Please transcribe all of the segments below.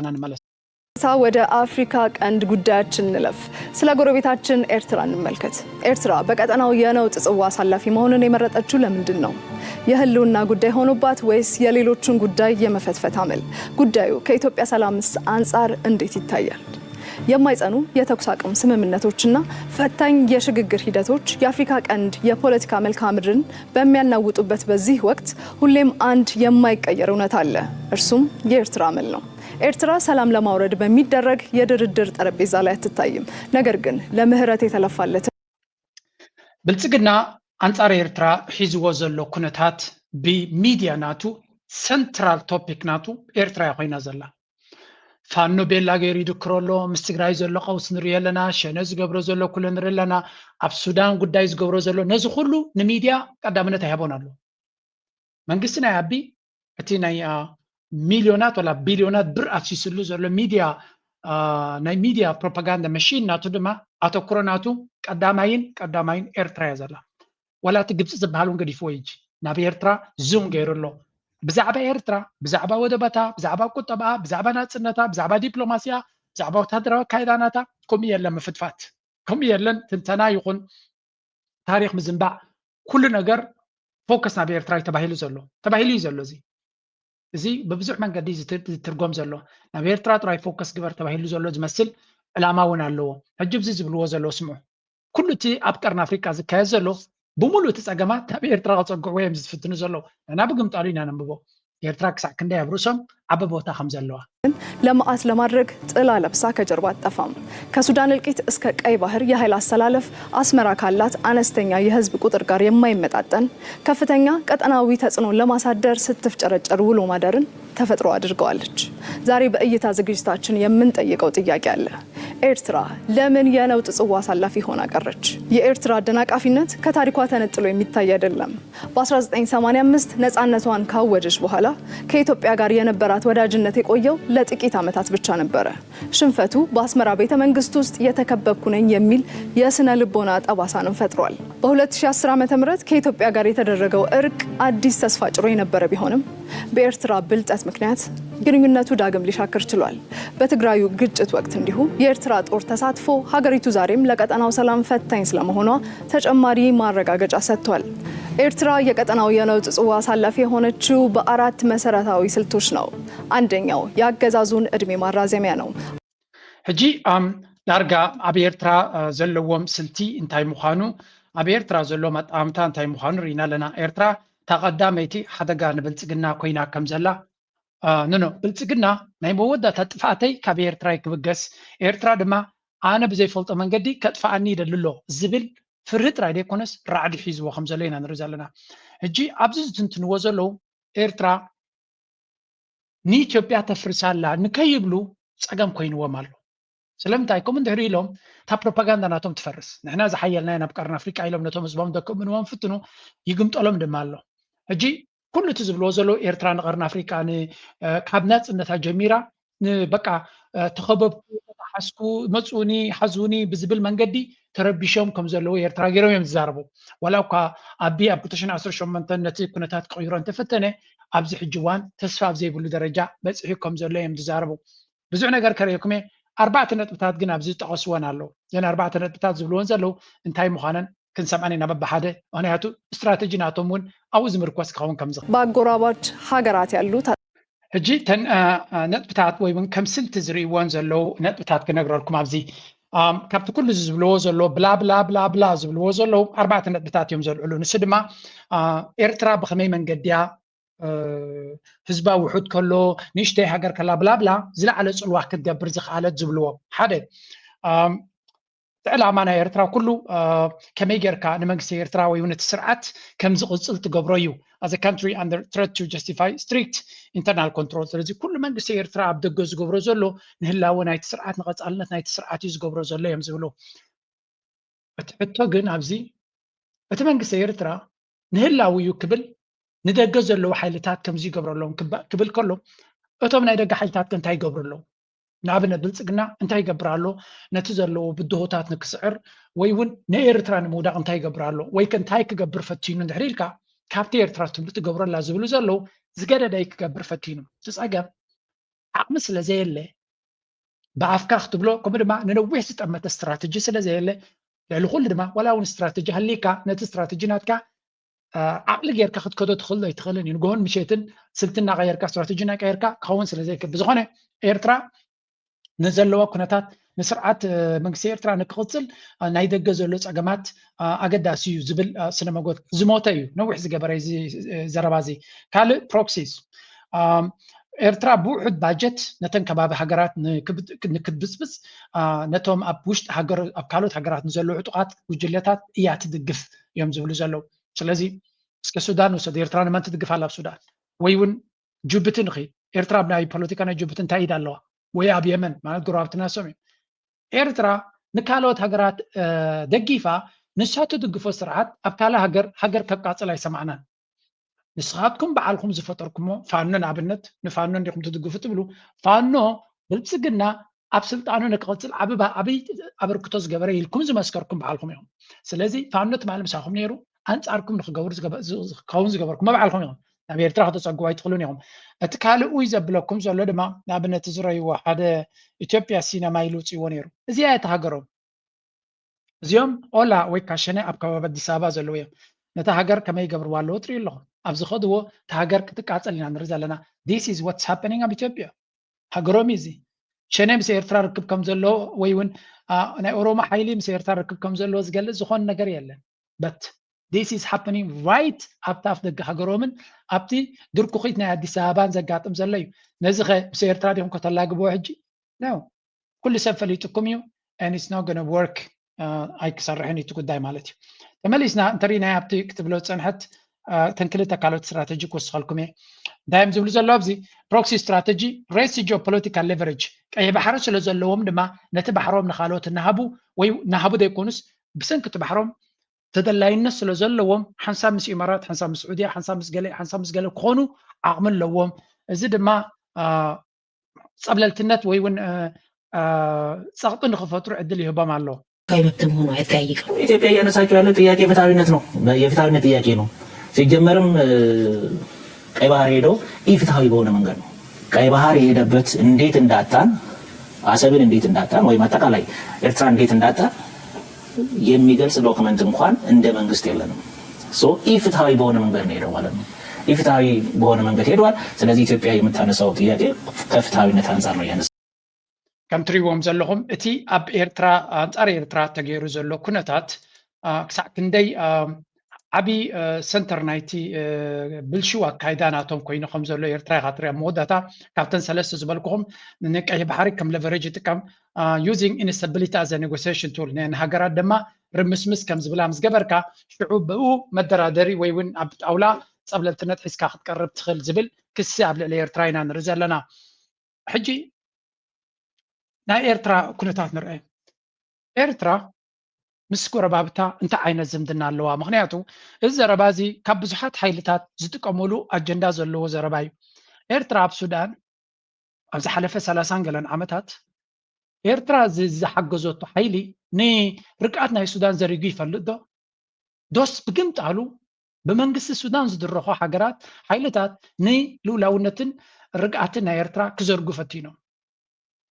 ንመለስ። ሳ ወደ አፍሪካ ቀንድ ጉዳያችን እንለፍ። ስለ ጎረቤታችን ኤርትራ እንመልከት። ኤርትራ በቀጠናው የነውጥ ጽዋ አሳላፊ መሆንን የመረጠችው ለምንድን ነው? የህልውና ጉዳይ ሆኖባት ወይስ የሌሎቹን ጉዳይ የመፈትፈት አመል? ጉዳዩ ከኢትዮጵያ ሰላምስ አንጻር እንዴት ይታያል? የማይጸኑ የተኩስ አቁም ስምምነቶችና ፈታኝ የሽግግር ሂደቶች የአፍሪካ ቀንድ የፖለቲካ መልክዓ ምድርን በሚያናውጡበት በዚህ ወቅት ሁሌም አንድ የማይቀየር እውነት አለ። እርሱም የኤርትራ አመል ነው። ኤርትራ ሰላም ለማውረድ በሚደረግ የድርድር ጠረጴዛ ላይ አትታይም። ነገር ግን ለምህረት የተለፋለት ብልጽግና ኣንጻር ኤርትራ ሒዝዎ ዘሎ ኩነታት ብሚድያ ናቱ ሰንትራል ቶፒክ ናቱ ኤርትራ እያ ኮይና ዘላ። ፋኖ ቤላ ገይሩ ይድክሮ ኣሎ፣ ምስ ትግራይ ዘሎ ቀውስ ንርኢ ኣለና፣ ሸነ ዝገብሮ ዘሎ ኩለ ንርኢ ኣለና፣ ኣብ ሱዳን ጉዳይ ዝገብሮ ዘሎ፣ ነዚ ኩሉ ንሚድያ ቀዳምነት ኣይሃቦን ኣሎ። መንግስቲ ናይ ኣቢ እቲ ናይ ሚልዮናት ወላ ቢልዮናት ብር ኣፍሲስሉ ዘሎ ሚድያ ናይ ሚድያ ፕሮፓጋንዳ መሽን ናቱ ድማ ኣተኩሮ ናቱ ቀዳማይን ቀዳማይን ኤርትራ እያ ዘላ። ዋላ እቲ ግብፂ ዝበሃል እውን ገዲፍዎ እዩ። ናብ ኤርትራ ዙም ገይሩ ኣሎ። ብዛዕባ ኤርትራ፣ ብዛዕባ ወደባታ፣ ብዛዕባ ቁጠባኣ፣ ብዛዕባ ናፅነታ፣ ብዛዕባ ዲፕሎማሲኣ፣ ብዛዕባ ወታደራዊ ኣካይዳናታ ከምኡ የለን ምፍትፋት፣ ከምኡ የለን ትንተና ይኹን ታሪክ ምዝንባዕ። ኩሉ ነገር ፎከስ ናብ ኤርትራ እዩ ተባሂሉ ዘሎ፣ ተባሂሉ እዩ ዘሎ። እዚ እዚ ብብዙሕ መንገዲ ዝትርጎም ዘሎ ናብ ኤርትራ ጥራይ ፎከስ ግበር ተባሂሉ ዘሎ ዝመስል ዕላማ እውን ኣለዎ። ሕጂ ብዚ ዝብልዎ ዘለዉ ስምዑ። ኩሉ እቲ ኣብ ቀርኒ ኣፍሪቃ ዝካየድ ዘሎ ብምሉእ እቲ ጸገማት ናብ ኤርትራ ክጸግዕዎ እዮም ዝፍትኑ ዘለዉ። ንሕና ብግምጣሉ ኢና ነንብቦ። ኤርትራ ክሳዕ ክንደይ ኣብ ርእሶም ዓቢ ቦታ ከም ዘለዋ። ለመዓት ለማድረግ ጥላ ለብሳ ከጀርባ አትጠፋም። ከሱዳን እልቂት እስከ ቀይ ባህር የኃይል አሰላለፍ አስመራ ካላት አነስተኛ የህዝብ ቁጥር ጋር የማይመጣጠን ከፍተኛ ቀጠናዊ ተጽዕኖን ለማሳደር ስትፍጨረጨር ውሎ ማደርን ተፈጥሮ አድርገዋለች። ዛሬ በእይታ ዝግጅታችን የምንጠይቀው ጥያቄ አለ። ኤርትራ ለምን የነውጥ ጽዋ አሳላፊ ሆና ቀረች? የኤርትራ አደናቃፊነት ከታሪኳ ተነጥሎ የሚታይ አይደለም። በ1985 ነፃነቷን ካወጀች በኋላ ከኢትዮጵያ ጋር የነበራት ወዳጅነት የቆየው ለጥቂት ዓመታት ብቻ ነበረ። ሽንፈቱ በአስመራ ቤተ መንግስት ውስጥ የተከበብኩ ነኝ የሚል የስነ ልቦና ጠባሳንም ፈጥሯል። በ2010 ዓ.ም ከኢትዮጵያ ጋር የተደረገው እርቅ አዲስ ተስፋ ጭሮ የነበረ ቢሆንም በኤርትራ ብልጠት ምክንያት ግንኙነቱ ዳግም ሊሻክር ችሏል። በትግራዩ ግጭት ወቅት እንዲሁ የኤርትራ ጦር ተሳትፎ ሀገሪቱ ዛሬም ለቀጠናው ሰላም ፈታኝ ስለመሆኗ ተጨማሪ ማረጋገጫ ሰጥቷል። ኤርትራ የቀጠናው የነውጥ ጽዋ አሳላፊ የሆነችው በአራት መሰረታዊ ስልቶች ነው። አንደኛው የአገዛዙን ዕድሜ ማራዘሚያ ነው። ሕጂ ዳርጋ ኣብ ኤርትራ ዘለዎም ስልቲ እንታይ ምዃኑ፣ ኣብ ኤርትራ ዘለዎም ኣጠማምታ እንታይ ምዃኑ ርኢና ኣለና። ኤርትራ እታ ቀዳመይቲ ሓደጋ ንብልጽግና ኮይና ከም ዘላ ኖኖ ብልጽግና ናይ መወዳእታ ጥፍኣተይ ካብ ኤርትራ ክብገስ፣ ኤርትራ ድማ ኣነ ብዘይፈልጦ መንገዲ ከጥፍኣኒ ይደሊ ኣሎ ዝብል ፍርሂ ጥራይ ዘይኮነስ ራዕዲ ሒዝዎ ከም ዘሎ ኢና ንርኢ ዘለና። ሕጂ ኣብዚ ዝትንትንዎ ዘለዉ ኤርትራ ንኢትዮጵያ ተፍርሳ ኣላ ንከይብሉ ጸገም ኮይንዎም ኣሎ። ስለምንታይ ከምኡ እንድሕር ኢሎም እታ ፕሮፓጋንዳ ናቶም ትፈርስ። ንሕና ዝሓየልና ናብ ቀርኒ ኣፍሪቃ ኢሎም ነቶም ህዝቦም ደክምንዎም ፍትኑ ይግምጠሎም ድማ ኣሎ። ሕጂ ኩሉ እቲ ዝብልዎ ዘለዉ ኤርትራ ንቀርኒ ኣፍሪቃ ካብ ናጽነታ ጀሚራ ንበቃ ተኸበብኩ፣ ተጣሓስኩ፣ መፁኒ፣ ሓዙኒ ብዝብል መንገዲ ተረቢሾም ከም ዘለዉ ኤርትራ ገይሮም እዮም ዝዛረቡ። ዋላ እኳ ኣቢ ኣብ 2018 ነቲ ኩነታት ክቕይሮ እንተፈተነ ኣብዚ ሕጂ እዋን ተስፋ ኣብ ዘይብሉ ደረጃ በፂሑ ከም ዘሎ እዮም ዝዛረቡ። ብዙሕ ነገር ከርእየኩም እየ። ኣርባዕተ ነጥብታት ግን ኣብዚ ዝጠቐስወን ኣለዉ። እዘን ኣርባዕተ ነጥብታት ዝብልወን ዘለዉ እንታይ ምዃነን ክንሰምዐን ኢና በብሓደ። ምክንያቱ ስትራተጂ ናቶም እውን ኣብኡ ዝምርኮስ ክኸውን ከም ዝኽእል። በአጎራባች ሀገራት ያሉ ሕጂ ተን ነጥብታት ወይ እውን ከም ስልቲ ዝርእይዎን ዘለዉ ነጥብታት ክነግረልኩም ኣብዚ ካብቲ ኩሉ ዝብልዎ ዘሎ ብላ ብላ ብላ ብላ ዝብልዎ ዘለዉ ኣርባዕተ ነጥብታት እዮም ዘልዕሉ። ንሱ ድማ ኤርትራ ብኸመይ መንገዲያ ህዝባ ውሑድ ከሎ ንእሽተይ ሃገር ከላ ብላ ብላ ዝለዓለ ፅልዋ ክትገብር ዝኽኣለት ዝብልዎ ሓደ እቲ ዕላማ ናይ ኤርትራ ኩሉ ከመይ ጌርካ ንመንግስቲ ኤርትራ ወይ እውን እቲ ስርዓት ከም ዝቕፅል ትገብሮ እዩ። As a country under threat to justify strict internal control። ስለዚ ኩሉ መንግስቲ ኤርትራ ኣብ ደገ ዝገብሮ ዘሎ ንህላወ ናይቲ ስርዓት ንቐፃልነት ናይቲ ስርዓት እዩ ዝገብሮ ዘሎ እዮም ዝብሉ። እቲ ሕቶ ግን ኣብዚ እቲ መንግስቲ ኤርትራ ንህላዊ እዩ ክብል ንደገ ዘለዉ ሓይልታት ከምዚ ይገብሩ ኣለዉ ክብል ከሎ እቶም ናይ ደገ ሓይልታት ከ እንታይ ይገብሩ ኣለዉ? ንኣብነት ብልፅግና እንታይ ይገብር ኣሎ? ነቲ ዘለዎ ብድሆታት ንክስዕር ወይ እውን ንኤርትራ ንምውዳቕ እንታይ ይገብር ኣሎ? ወይ ከ እንታይ ክገብር ፈቲኑ እንድሕር ኢልካ ካብቲ ኤርትራ ትብሉ ትገብረላ ዝብሉ ዘለዉ ዝገደደ ክገብር ፈቲኑ። እቲ ፀገም ዓቕሚ ስለ ዘየለ፣ ብኣፍካ ክትብሎ፣ ከምኡ ድማ ንነዊሕ ዝጠመተ ስትራተጂ ስለ ዘየለ፣ ልዕሊ ኩሉ ድማ ዋላ እውን ስትራተጂ ሃሊካ፣ ነቲ ስትራተጂ ናትካ ዓቕሊ ጌርካ ክትከዶ ትኽእል ኣይትኽእልን እዩ። ንግሆን ምሸትን ስልቲ እናቐየርካ፣ ስትራተጂ እናቀየርካ ክኸውን ስለ ዘይክእል፣ ብዝኾነ ኤርትራ ንዘለዋ ኩነታት፣ ንስርዓት መንግስቲ ኤርትራ ንክቕፅል ናይ ደገ ዘሎ ፀገማት ኣገዳሲ እዩ ዝብል ስነ መጎት ዝሞተ እዩ ነዊሕ ዝገበረ እዚ ዘረባ እዚ። ካልእ ፕሮክሲስ፣ ኤርትራ ብውሑድ ባጀት ነተን ከባቢ ሃገራት ንክትብፅብፅ፣ ነቶም ኣብ ውሽጢ ሃገር፣ ኣብ ካልኦት ሃገራት ንዘለዉ ዕጡቓት ጉጅለታት እያ ትድግፍ እዮም ዝብሉ ዘለዉ። ስለዚ እስከ ሱዳን ውሰድ፣ ኤርትራ ንመን ትድግፍ ኣላ ኣብ ሱዳን? ወይ እውን ጅቡቲ ንኺድ፣ ኤርትራ ኣብ ናይ ፖለቲካ ናይ ጅቡቲ እንታይ ኢድ ኣለዋ? ወይ ኣብ የመን ማለት ጎረባብትና ሶም እዮም። ኤርትራ ንካልኦት ሃገራት ደጊፋ ንሳ ትድግፎ ስርዓት ኣብ ካልእ ሃገር ሃገር ከቃፅል ኣይሰማዕናን። ንስኻትኩም በዓልኩም ዝፈጠርኩሞ ፋኖ ንኣብነት፣ ንፋኖ እንዲኹም ትድግፉ ትብሉ፣ ፋኖ ብልፅግና ኣብ ስልጣኑ ንክቕፅል ዓቢ ዓብይ ኣበርክቶ ዝገበረ ኢልኩም ዝመስከርኩም በዓልኩም ኢኹም። ስለዚ ፋኖ ትማሊ ምሳኹም ነይሩ፣ ኣንፃርኩም ንክገብሩ ክኸውን ዝገበርኩም በዓልኩም ኢኹም። ናብ ኤርትራ ክተፀግቡ ኣይትኽእሉን ኢኹም። እቲ ካልእ ኡይ ዘብለኩም ዘሎ ድማ ንኣብነት ዝረይዎ ሓደ ኢትዮጵያ ሲነማ ኢሉ ውፅእዎ ነይሩ። እዚኣ እያ እታ ሃገሮም። እዚኦም ኦላ ወይ ካሸነ ኣብ ከባቢ ኣዲስ ኣበባ ዘለዉ እዮም። ነታ ሃገር ከመይ ይገብርዋ ኣለዉ ትሪኡ ኣለኹም። ኣብ ዝኸድዎ እታ ሃገር ክትቃፀል ኢና ንርኢ ዘለና። This is what's happening ኣብ ኢትዮጵያ። ሃገሮም እዩ እዚ። ሸኔ ምስ ኤርትራ ርክብ ከም ዘለዎ ወይ እውን ናይ ኦሮሞ ሓይሊ ምስ ኤርትራ ርክብ ከም ዘለዎ ዝገልጽ ዝኾነ ነገር የለን። But this is happening right ኣብቲ ኣፍ ደገ ሃገሮምን ኣብቲ ድርኩኺት ናይ ኣዲስ ኣበባን ዘጋጥም ዘሎ እዩ። ነዚ ኸ ምስ ኤርትራ ዲኹም ከተላግብዎ ሕጂ? No። ኩሉ ሰብ ፈሊጥኩም እዩ። And it's not gonna work። ኣይክሰርሕን እዩ እቲ ጉዳይ ማለት እዩ። ተመሊስና እንተሪናይ ኣብቲ ክትብሎ ዝፀንሐት እተን ክልተ ካልኦት ስትራተጂ ክወስኸልኩም እየ። እንታይ እዮም ዝብሉ ዘለዉ ኣብዚ? ፕሮክሲ ስትራተጂ፣ ሬሲ ጂኦፖለቲካል ሌቨሬጅ፣ ቀይሕ ባሕሪ ስለ ዘለዎም ድማ ነቲ ባሕሮም ንኻልኦት እናሃቡ ወይ እናሃቡ ዘይኮኑስ ብሰንኪ እቲ ባሕሮም ተደላይነት ስለ ዘለዎም ሓንሳብ ምስ ኢማራት፣ ሓንሳብ ምስ ዑድያ፣ ሓንሳብ ምስ ገለ ሓንሳብ ምስ ገለ ክኾኑ ዓቕሚ ኣለዎም። እዚ ድማ ፀብለልትነት ወይ እውን ፀቕጢ ንክፈጥሩ ዕድል ይህቦም ኣሎ። መብት መሆኑ አያጠያይቅም። ኢትዮጵያ እያነሳችው ያለ ጥያቄ ፍትሐዊነት ነው፣ የፍትሐዊነት ጥያቄ ነው። ሲጀመርም ቀይ ባህር የሄደው ኢፍትሐዊ በሆነ መንገድ ነው። ቀይ ባህር የሄደበት እንዴት እንዳጣን፣ አሰብን እንዴት እንዳጣን ወይም አጠቃላይ ኤርትራ እንዴት እንዳጣን የሚገልጽ ዶክመንት እንኳን እንደ መንግስት የለንም። So ኢፍትሐዊ በሆነ መንገድ ነው የሄደው ማለት ነው። ኢፍትሐዊ በሆነ መንገድ ሄዷል። ስለዚህ ኢትዮጵያ የምታነሳው ጥያቄ ከፍትሐዊነት አንጻር ነው ያነሳው። ከም ትሪእዎም ዘለኹም እቲ ኣብ ኤርትራ ኣንጻር ኤርትራ ተገይሩ ዘሎ ኩነታት ክሳዕ ክንደይ ዓቢ ሰንተር ናይቲ ብልሽው ኣካይዳ ናቶም ኮይኑ ከም ዘሎ ኤርትራ ኢኻ ትሪኣ። መወዳእታ ካብተን ሰለስተ ዝበልኩኹም ንቀይሕ ባሕሪ ከም ለቨሬጅ ይጥቀም። Using instability as a negotiation tool ንሃገራት ድማ ርምስምስ ከም ዝብላ ምስ ገበርካ ሽዑ ብኡ መደራደሪ ወይ እውን ኣብ ጣውላ ጸብለልትነት ሒዝካ ክትቀርብ ትኽእል ዝብል ክሲ ኣብ ልዕሊ ኤርትራ ኢና ንርኢ ዘለና። ሕጂ ናይ ኤርትራ ኩነታት ንርአ። ኤርትራ ምስ ጎረባብታ እንታይ ዓይነት ዝምድና ኣለዋ? ምኽንያቱ እዚ ዘረባ እዚ ካብ ብዙሓት ሓይልታት ዝጥቀምሉ ኣጀንዳ ዘለዎ ዘረባ እዩ። ኤርትራ ኣብ ሱዳን ኣብ ዝሓለፈ ሰላሳን ገለን ዓመታት ኤርትራ ዝሓገዘቶ ሓይሊ ንርግኣት ናይ ሱዳን ዘሪጉ ይፈልጥ ዶ? ዶስ ብግምጣሉ ብመንግስቲ ሱዳን ዝድረኾ ሃገራት ሓይልታት ንልኡላውነትን ርግኣትን ናይ ኤርትራ ክዘርጉ ፈቲኖም።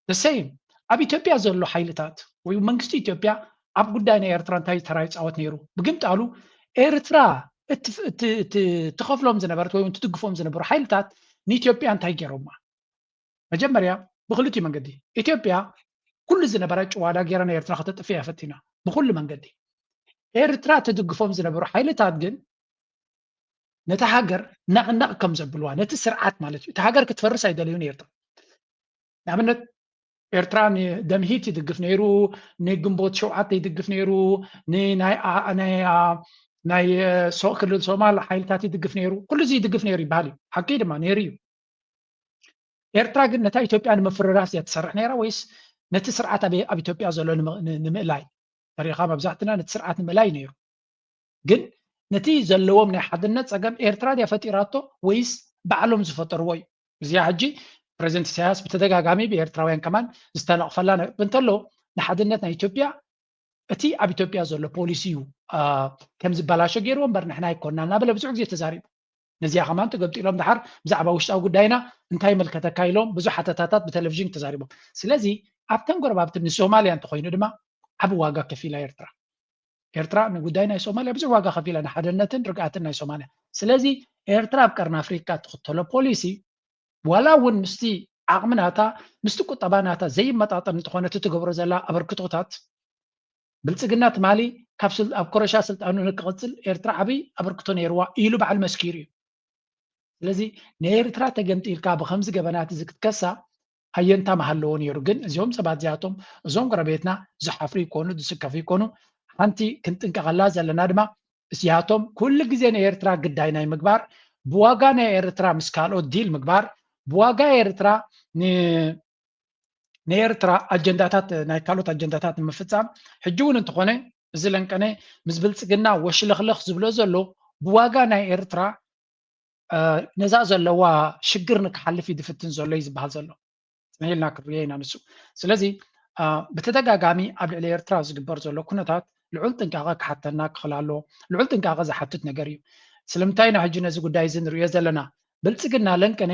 The same ኣብ ኢትዮጵያ ዘሎ ሓይልታት ወይ መንግስቲ ኢትዮጵያ ኣብ ጉዳይ ናይ ኤርትራ እንታይ ተራ ይፃወት ነይሩ? ብግምጣሉ ኤርትራ ትኸፍሎም ዝነበረት ወይ ትድግፎም ዝነበሩ ሓይልታት ንኢትዮጵያ እንታይ ገይሮማ? መጀመርያ ብክልቲኡ መንገዲ ኢትዮጵያ ኩሉ ዝነበራ ጭዋዳ ገይራ ንኤርትራ ከተጥፍያ ፈቲና ብኩሉ መንገዲ። ኤርትራ ትድግፎም ዝነበሩ ሓይልታት ግን ነታ ሃገር ናቕናቕ ከም ዘብልዋ፣ ነቲ ስርዓት ማለት እዩ። እታ ሃገር ክትፈርስ ኣይደለዩን ኤርትራ። ንኣብነት ኤርትራ ንደምሂት ይድግፍ ነይሩ፣ ንግንቦት ሸውዓተ ይድግፍ ነይሩ፣ ንናይ ናይ ሶ ክልል ሶማል ሓይልታት ይድግፍ ነይሩ፣ ኩሉ እዚ ይድግፍ ነይሩ ይበሃል እዩ። ሓቂ ድማ ነይሩ እዩ። ኤርትራ ግን ነታ ኢትዮጵያ ንምፍርራስ እያ ትሰርሕ ነይራ ወይስ ነቲ ስርዓት ኣብ ኢትዮጵያ ዘሎ ንምእላይ? ተሪኻ መብዛሕትና ነቲ ስርዓት ንምእላይ ነይሩ። ግን ነቲ ዘለዎም ናይ ሓድነት ፀገም ኤርትራ ድያ ፈጢራቶ ወይስ ባዕሎም ዝፈጠርዎ እዩ? እዚኣ ሕጂ ፕሬዚደንት ኢሳያስ ብተደጋጋሚ ብኤርትራውያን ከማን ዝተነቕፈላ እንተሎ ንሓድነት ናይ ኢትዮጵያ እቲ ኣብ ኢትዮጵያ ዘሎ ፖሊሲ እዩ ከም ዝበላሾ ገይርዎ እምበር ንሕና ኣይኮና እናበለ ብዙሕ ግዜ ተዛሪቡ። ነዚኣ ከማን ተገምጢሎም ድሓር ብዛዕባ ውሽጣዊ ጉዳይና እንታይ ይምልከተካ ኢሎም ብዙሕ ሓተታታት ብቴሌቪዥን ተዛሪቦም። ስለዚ ኣብተን ጎረባብቲ ንሶማልያ እንተኮይኑ ድማ ዓቢ ዋጋ ከፊላ ኤርትራ። ኤርትራ ንጉዳይ ናይ ሶማልያ ብዙሕ ዋጋ ከፊላ፣ ንሓደነትን ርግኣትን ናይ ሶማልያ። ስለዚ ኤርትራ ኣብ ቀርኒ ኣፍሪካ ትኽተሎ ፖሊሲ ዋላ እውን ምስቲ ዓቕሚ ናታ ምስቲ ቁጠባ ናታ ዘይመጣጠን እንተኾነ እቲ ትገብሮ ዘላ ኣበርክቶታት ብልፅግና ትማሊ ካብ ስል- ኣብ ኮረሻ ስልጣኑ ንክቕፅል ኤርትራ ዓብይ ኣበርክቶ ነይርዋ ኢሉ ባዕሉ መስኪሩ እዩ። ስለዚ ንኤርትራ ተገምጢልካ ብከምዚ ገበናት እዚ ክትከሳ ኣየንታ ምሃለዎ ነይሩ። ግን እዚኦም ሰባት እዚኣቶም እዞም ጎረቤትና ዝሓፍሩ ይኮኑ ዝስከፉ ይኮኑ ሓንቲ ክንጥንቀቐላ ዘለና ድማ እዚኣቶም ኩሉ ግዜ ንኤርትራ ግዳይ ናይ ምግባር ብዋጋ ናይ ኤርትራ ምስ ካልኦት ዲል ምግባር ብዋጋ ኤርትራ ን- ንኤርትራ ኣጀንዳታት ናይ ካልኦት ኣጀንዳታት ንምፍፃም ሕጂ እውን እንተኾነ እዚ ለንቀነ ምስ ብልፅግና ወሽለኽለኽ ዝብሎ ዘሎ ብዋጋ ናይ ኤርትራ ነዛ ዘለዋ ሽግር ንክሓልፍ እዩ ዝፍትን ዘሎ እዩ ዝበሃል ዘሎ። ፅንሕ ኢልና ክንሪኦ ኢና ንሱ። ስለዚ ብተደጋጋሚ ኣብ ልዕሊ ኤርትራ ዝግበር ዘሎ ኩነታት ልዑል ጥንቃቐ ክሓተና ክኽእል ኣለዎ። ልዑል ጥንቃቐ ዝሓትት ነገር እዩ። ስለምንታይ ኢና ሕጂ ነዚ ጉዳይ እዚ ንሪኦ ዘለና? ብልፅግና ለንቀነ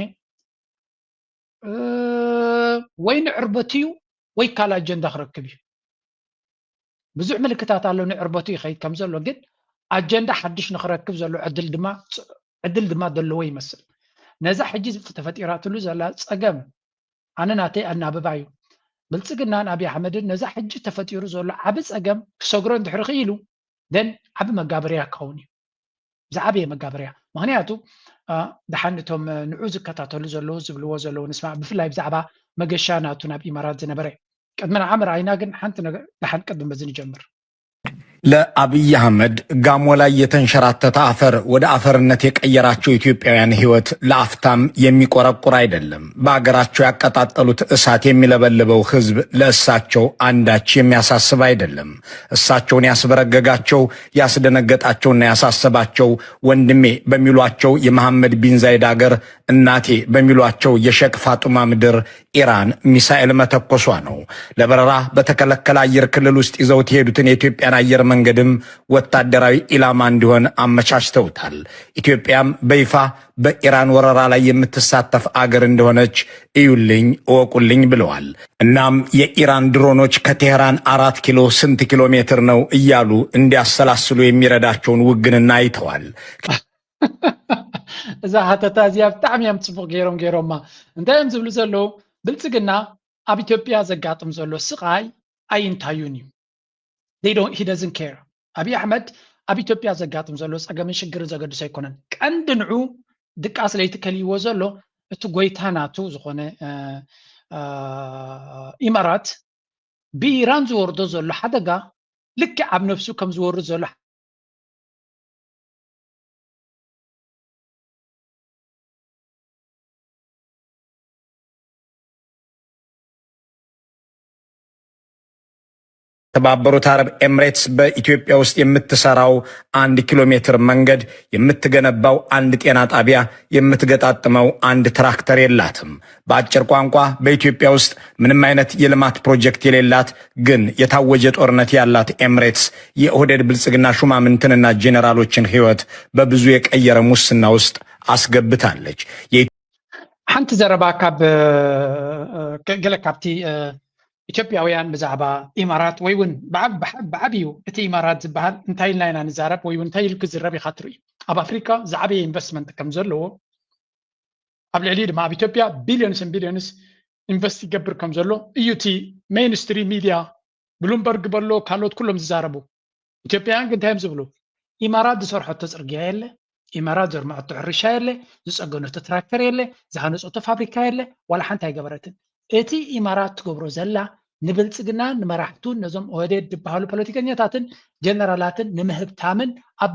ወይ ንዕርበቱ እዩ ወይ ካልእ ኣጀንዳ ክረክብ እዩ። ብዙሕ ምልክታት ኣሎ ንዕርበቱ ይኸይድ ከም ዘሎ፣ ግን ኣጀንዳ ሓድሽ ንክረክብ ዘሎ ዕድል ድማ ዕድል ድማ ዘለዎ ይመስል። ነዛ ሕጂ ተፈጢራትሉ ዘላ ፀገም ኣነ ናተይ ኣናብባ እዩ። ብልፅግናን ኣብይ ኣሕመድን ነዛ ሕጂ ተፈጢሩ ዘሎ ዓቢ ፀገም ክሰግሮ እንድሕሪ ክኢሉ ደን ዓቢ መጋበርያ ክኸውን እዩ። ዝዓበየ መጋበርያ። ምኽንያቱ ደሓን እቶም ንዑ ዝከታተሉ ዘለዉ ዝብልዎ ዘለዉ ንስማዕ፣ ብፍላይ ብዛዕባ መገሻ ናቱ ናብ ኢማራት ዝነበረ ቅድሚ ንዓ ምርኣይና ግን ሓንቲ ነገር ደሓን ቅድም በዚ ንጀምር። ለአብይ አህመድ ጋሞ ላይ የተንሸራተተ አፈር ወደ አፈርነት የቀየራቸው ኢትዮጵያውያን ህይወት ለአፍታም የሚቆረቁር አይደለም። በአገራቸው ያቀጣጠሉት እሳት የሚለበልበው ህዝብ ለእሳቸው አንዳች የሚያሳስብ አይደለም። እሳቸውን ያስበረገጋቸው፣ ያስደነገጣቸውና ያሳሰባቸው ወንድሜ በሚሏቸው የመሐመድ ቢን ዛይድ አገር፣ እናቴ በሚሏቸው የሸክ ፋጡማ ምድር ኢራን ሚሳኤል መተኮሷ ነው። ለበረራ በተከለከለ አየር ክልል ውስጥ ይዘውት የሄዱትን የኢትዮጵያን አየር መንገድም ወታደራዊ ኢላማ እንዲሆን አመቻችተውታል። ኢትዮጵያም በይፋ በኢራን ወረራ ላይ የምትሳተፍ አገር እንደሆነች እዩልኝ እወቁልኝ ብለዋል። እናም የኢራን ድሮኖች ከቴህራን አራት ኪሎ ስንት ኪሎ ሜትር ነው እያሉ እንዲያሰላስሉ የሚረዳቸውን ውግንና አይተዋል። እዛ ሓተታ እዚኣ ብጣዕሚ እዮም ፅቡቅ ገይሮም ገይሮማ። እንታይ እዮም ዝብሉ ዘለዉ? ብልፅግና ኣብ ኢትዮጵያ ዘጋጥም ዘሎ ስቃይ ኣይንታዩን እዩ። He doesn't care። ኣብይ ኣሕመድ ኣብ ኢትዮጵያ ዘጋጥም ዘሎ ፀገምን ሽግርን ዘገድሶ ኣይኮነን። ቀንዲ ንዑ ድቃስ ለይቲ ከልይዎ ዘሎ እቲ ጎይታ ናቱ ዝኾነ ኢማራት ብኢራን ዝወርዶ ዘሎ ሓደጋ ልክዕ ኣብ ነብሱ ከም ዝወርድ ዘሎ የተባበሩት አረብ ኤምሬትስ በኢትዮጵያ ውስጥ የምትሰራው አንድ ኪሎ ሜትር መንገድ፣ የምትገነባው አንድ ጤና ጣቢያ፣ የምትገጣጥመው አንድ ትራክተር የላትም። በአጭር ቋንቋ በኢትዮጵያ ውስጥ ምንም አይነት የልማት ፕሮጀክት የሌላት ግን የታወጀ ጦርነት ያላት ኤምሬትስ የኦህዴድ ብልጽግና ሹማምንትንና ጄኔራሎችን ህይወት በብዙ የቀየረ ሙስና ውስጥ አስገብታለች። ሓንቲ ዘረባ ካብ ገለ ካብቲ ኢትዮጵያውያን ብዛዕባ ኢማራት ወይ እውን ብዓብዩ እቲ ኢማራት ዝበሃል እንታይ ኢልና ኢና ንዛረብ ወይ እውን እንታይ ኢሉ ክዝረብ ኢኻ ትርኢ? ኣብ ኣፍሪካ ዝዓበየ ኢንቨስትመንት ከም ዘለዎ ኣብ ልዕሊ ድማ ኣብ ኢትዮጵያ ቢሊዮንስን ቢሊዮንስ ኢንቨስት ይገብር ከም ዘሎ እዩ እቲ ሜይንስትሪም ሚድያ ብሉምበርግ በሎ ካልኦት ኩሎም ዝዛረቡ። ኢትዮጵያውያን ግን እንታይ እዮም ዝብሉ? ኢማራት ዝሰርሐቶ ፅርግያ የለ፣ ኢማራት ዘርመዐቶ ሕርሻ የለ፣ ዝፀገነቶ ትራክተር የለ፣ ዝሃነፀቶ ፋብሪካ የለ፣ ዋላ ሓንቲ ኣይገበረትን። እቲ ኢማራት ትገብሮ ዘላ ንብልፅግና ንመራሕቱን ነዞም ኦህዴድ ዝበሃሉ ፖለቲከኛታትን ጀነራላትን ንምህብታምን ኣብ